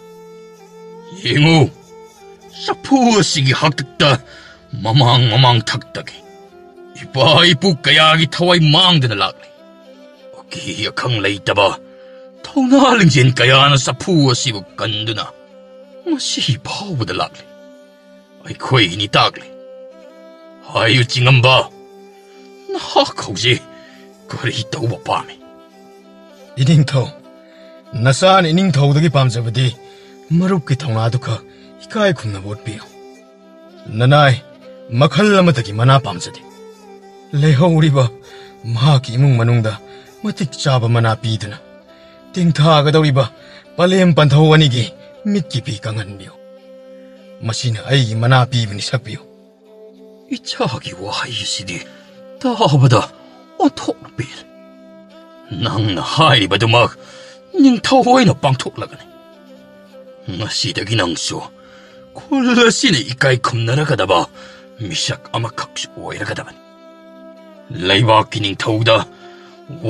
ꯌꯦꯡꯉꯨ, ꯆꯐꯨ ꯑꯁꯤꯒꯤ ꯍꯥꯛꯇꯛꯇ ꯃꯃꯥꯡ ꯃꯃꯥꯡ ꯊꯛꯇꯒꯤ ꯏꯄꯥ ꯏꯄꯨ ꯀꯌꯥꯒꯤ ꯊꯋꯥꯏ ꯃꯥꯡꯗꯅ ꯂꯥꯛꯂꯤ꯫ ꯑꯀꯤ ꯑꯈꯪ ꯂꯩꯇꯕ ꯊꯧꯅꯥ ꯂꯤꯡꯖꯦꯜ ꯀꯌꯥꯅ ꯆꯐꯨ ꯑꯁꯤꯕꯨ ꯀꯟꯗꯨꯅ ꯉꯁꯤ ꯐꯥꯎꯕꯗ ꯂꯥꯛꯂꯤ꯫ ꯑꯩꯈꯣꯏꯒꯤꯅꯤ ꯇꯥꯛꯂꯤ꯫ ꯍꯥꯏꯌꯨ ꯆꯤꯡꯉꯝꯕ, ꯅꯍꯥꯛ ꯍꯧꯖꯤꯛ ꯀꯔꯤ ꯇꯧꯕ ꯄꯥꯝꯃꯤ? ꯏꯅꯤꯡꯊꯧ, ꯅꯆꯥꯅ ꯏꯅꯤꯡꯊꯧꯗꯒꯤ ꯄꯥꯝꯖꯕꯗꯤ ꯃꯔꯨꯞꯀꯤ ꯊꯧꯅꯥꯗꯨ ꯈꯛ ꯏꯀꯥꯏ ꯈꯨꯝꯅꯕ ꯎꯠꯄꯤꯌꯨ꯫ ꯅꯅꯥꯏ ꯃꯈꯜ ꯑꯃꯠꯇꯒꯤ ꯃꯅꯥ ꯄꯥꯝꯖꯗꯦ꯫ ꯂꯩꯍꯧꯔꯤꯕ ꯃꯍꯥꯛꯀꯤ ꯏꯃꯨꯡ ꯃꯅꯨꯡꯗ ꯃꯇꯤꯛ ꯆꯥꯕ ꯃꯅꯥ ꯄꯤꯗꯨꯅ ꯇꯦꯡꯊꯥꯒꯗꯧꯔꯤꯕ ꯄꯂꯦꯝ ꯄꯟꯊꯧ ꯑꯅꯤꯒꯤ ꯃꯤꯠꯀꯤ ꯄꯤ ꯀꯪꯍꯟꯕꯤꯌꯨ꯫ ꯃꯁꯤꯅ ꯑꯩꯒꯤ ꯃꯅꯥ ꯄꯤꯕꯅꯤ, ꯁꯛꯄꯤꯌꯨ꯫ ꯏꯆꯥꯒꯤ ꯋꯥꯍꯩ ꯑꯁꯤꯗꯤ ꯇꯥꯕꯗ ꯑꯣꯟꯊꯣꯛꯅ ꯄꯦꯜꯂꯦ꯫ ꯅꯪꯅ ꯍꯥꯏꯔꯤꯕꯗꯨꯃꯛ ꯅꯤꯡꯊꯧ ꯑꯣꯏꯅ ꯄꯥꯡꯊꯣꯛꯂꯒꯅꯤ꯫ ꯉꯁꯤꯗꯒꯤ ꯅꯪꯁꯨ ꯈꯨꯜ ꯑꯁꯤꯅ ꯏꯀꯥꯏ ꯈꯨꯝꯅꯔꯒꯗꯕ ꯃꯤꯁꯛ ꯑꯃꯈꯛꯁꯨ ꯑꯣꯏꯔꯒꯗꯕꯅꯤ꯫ ꯂꯩꯕꯥꯛꯀꯤ ꯅꯤꯡꯊꯧꯗ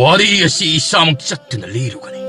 ꯋꯥꯔꯤ ꯑꯁꯤ ꯏꯁꯥꯃꯛ ꯆꯠꯇꯨꯅ ꯂꯤꯔꯨꯒꯅꯤ꯫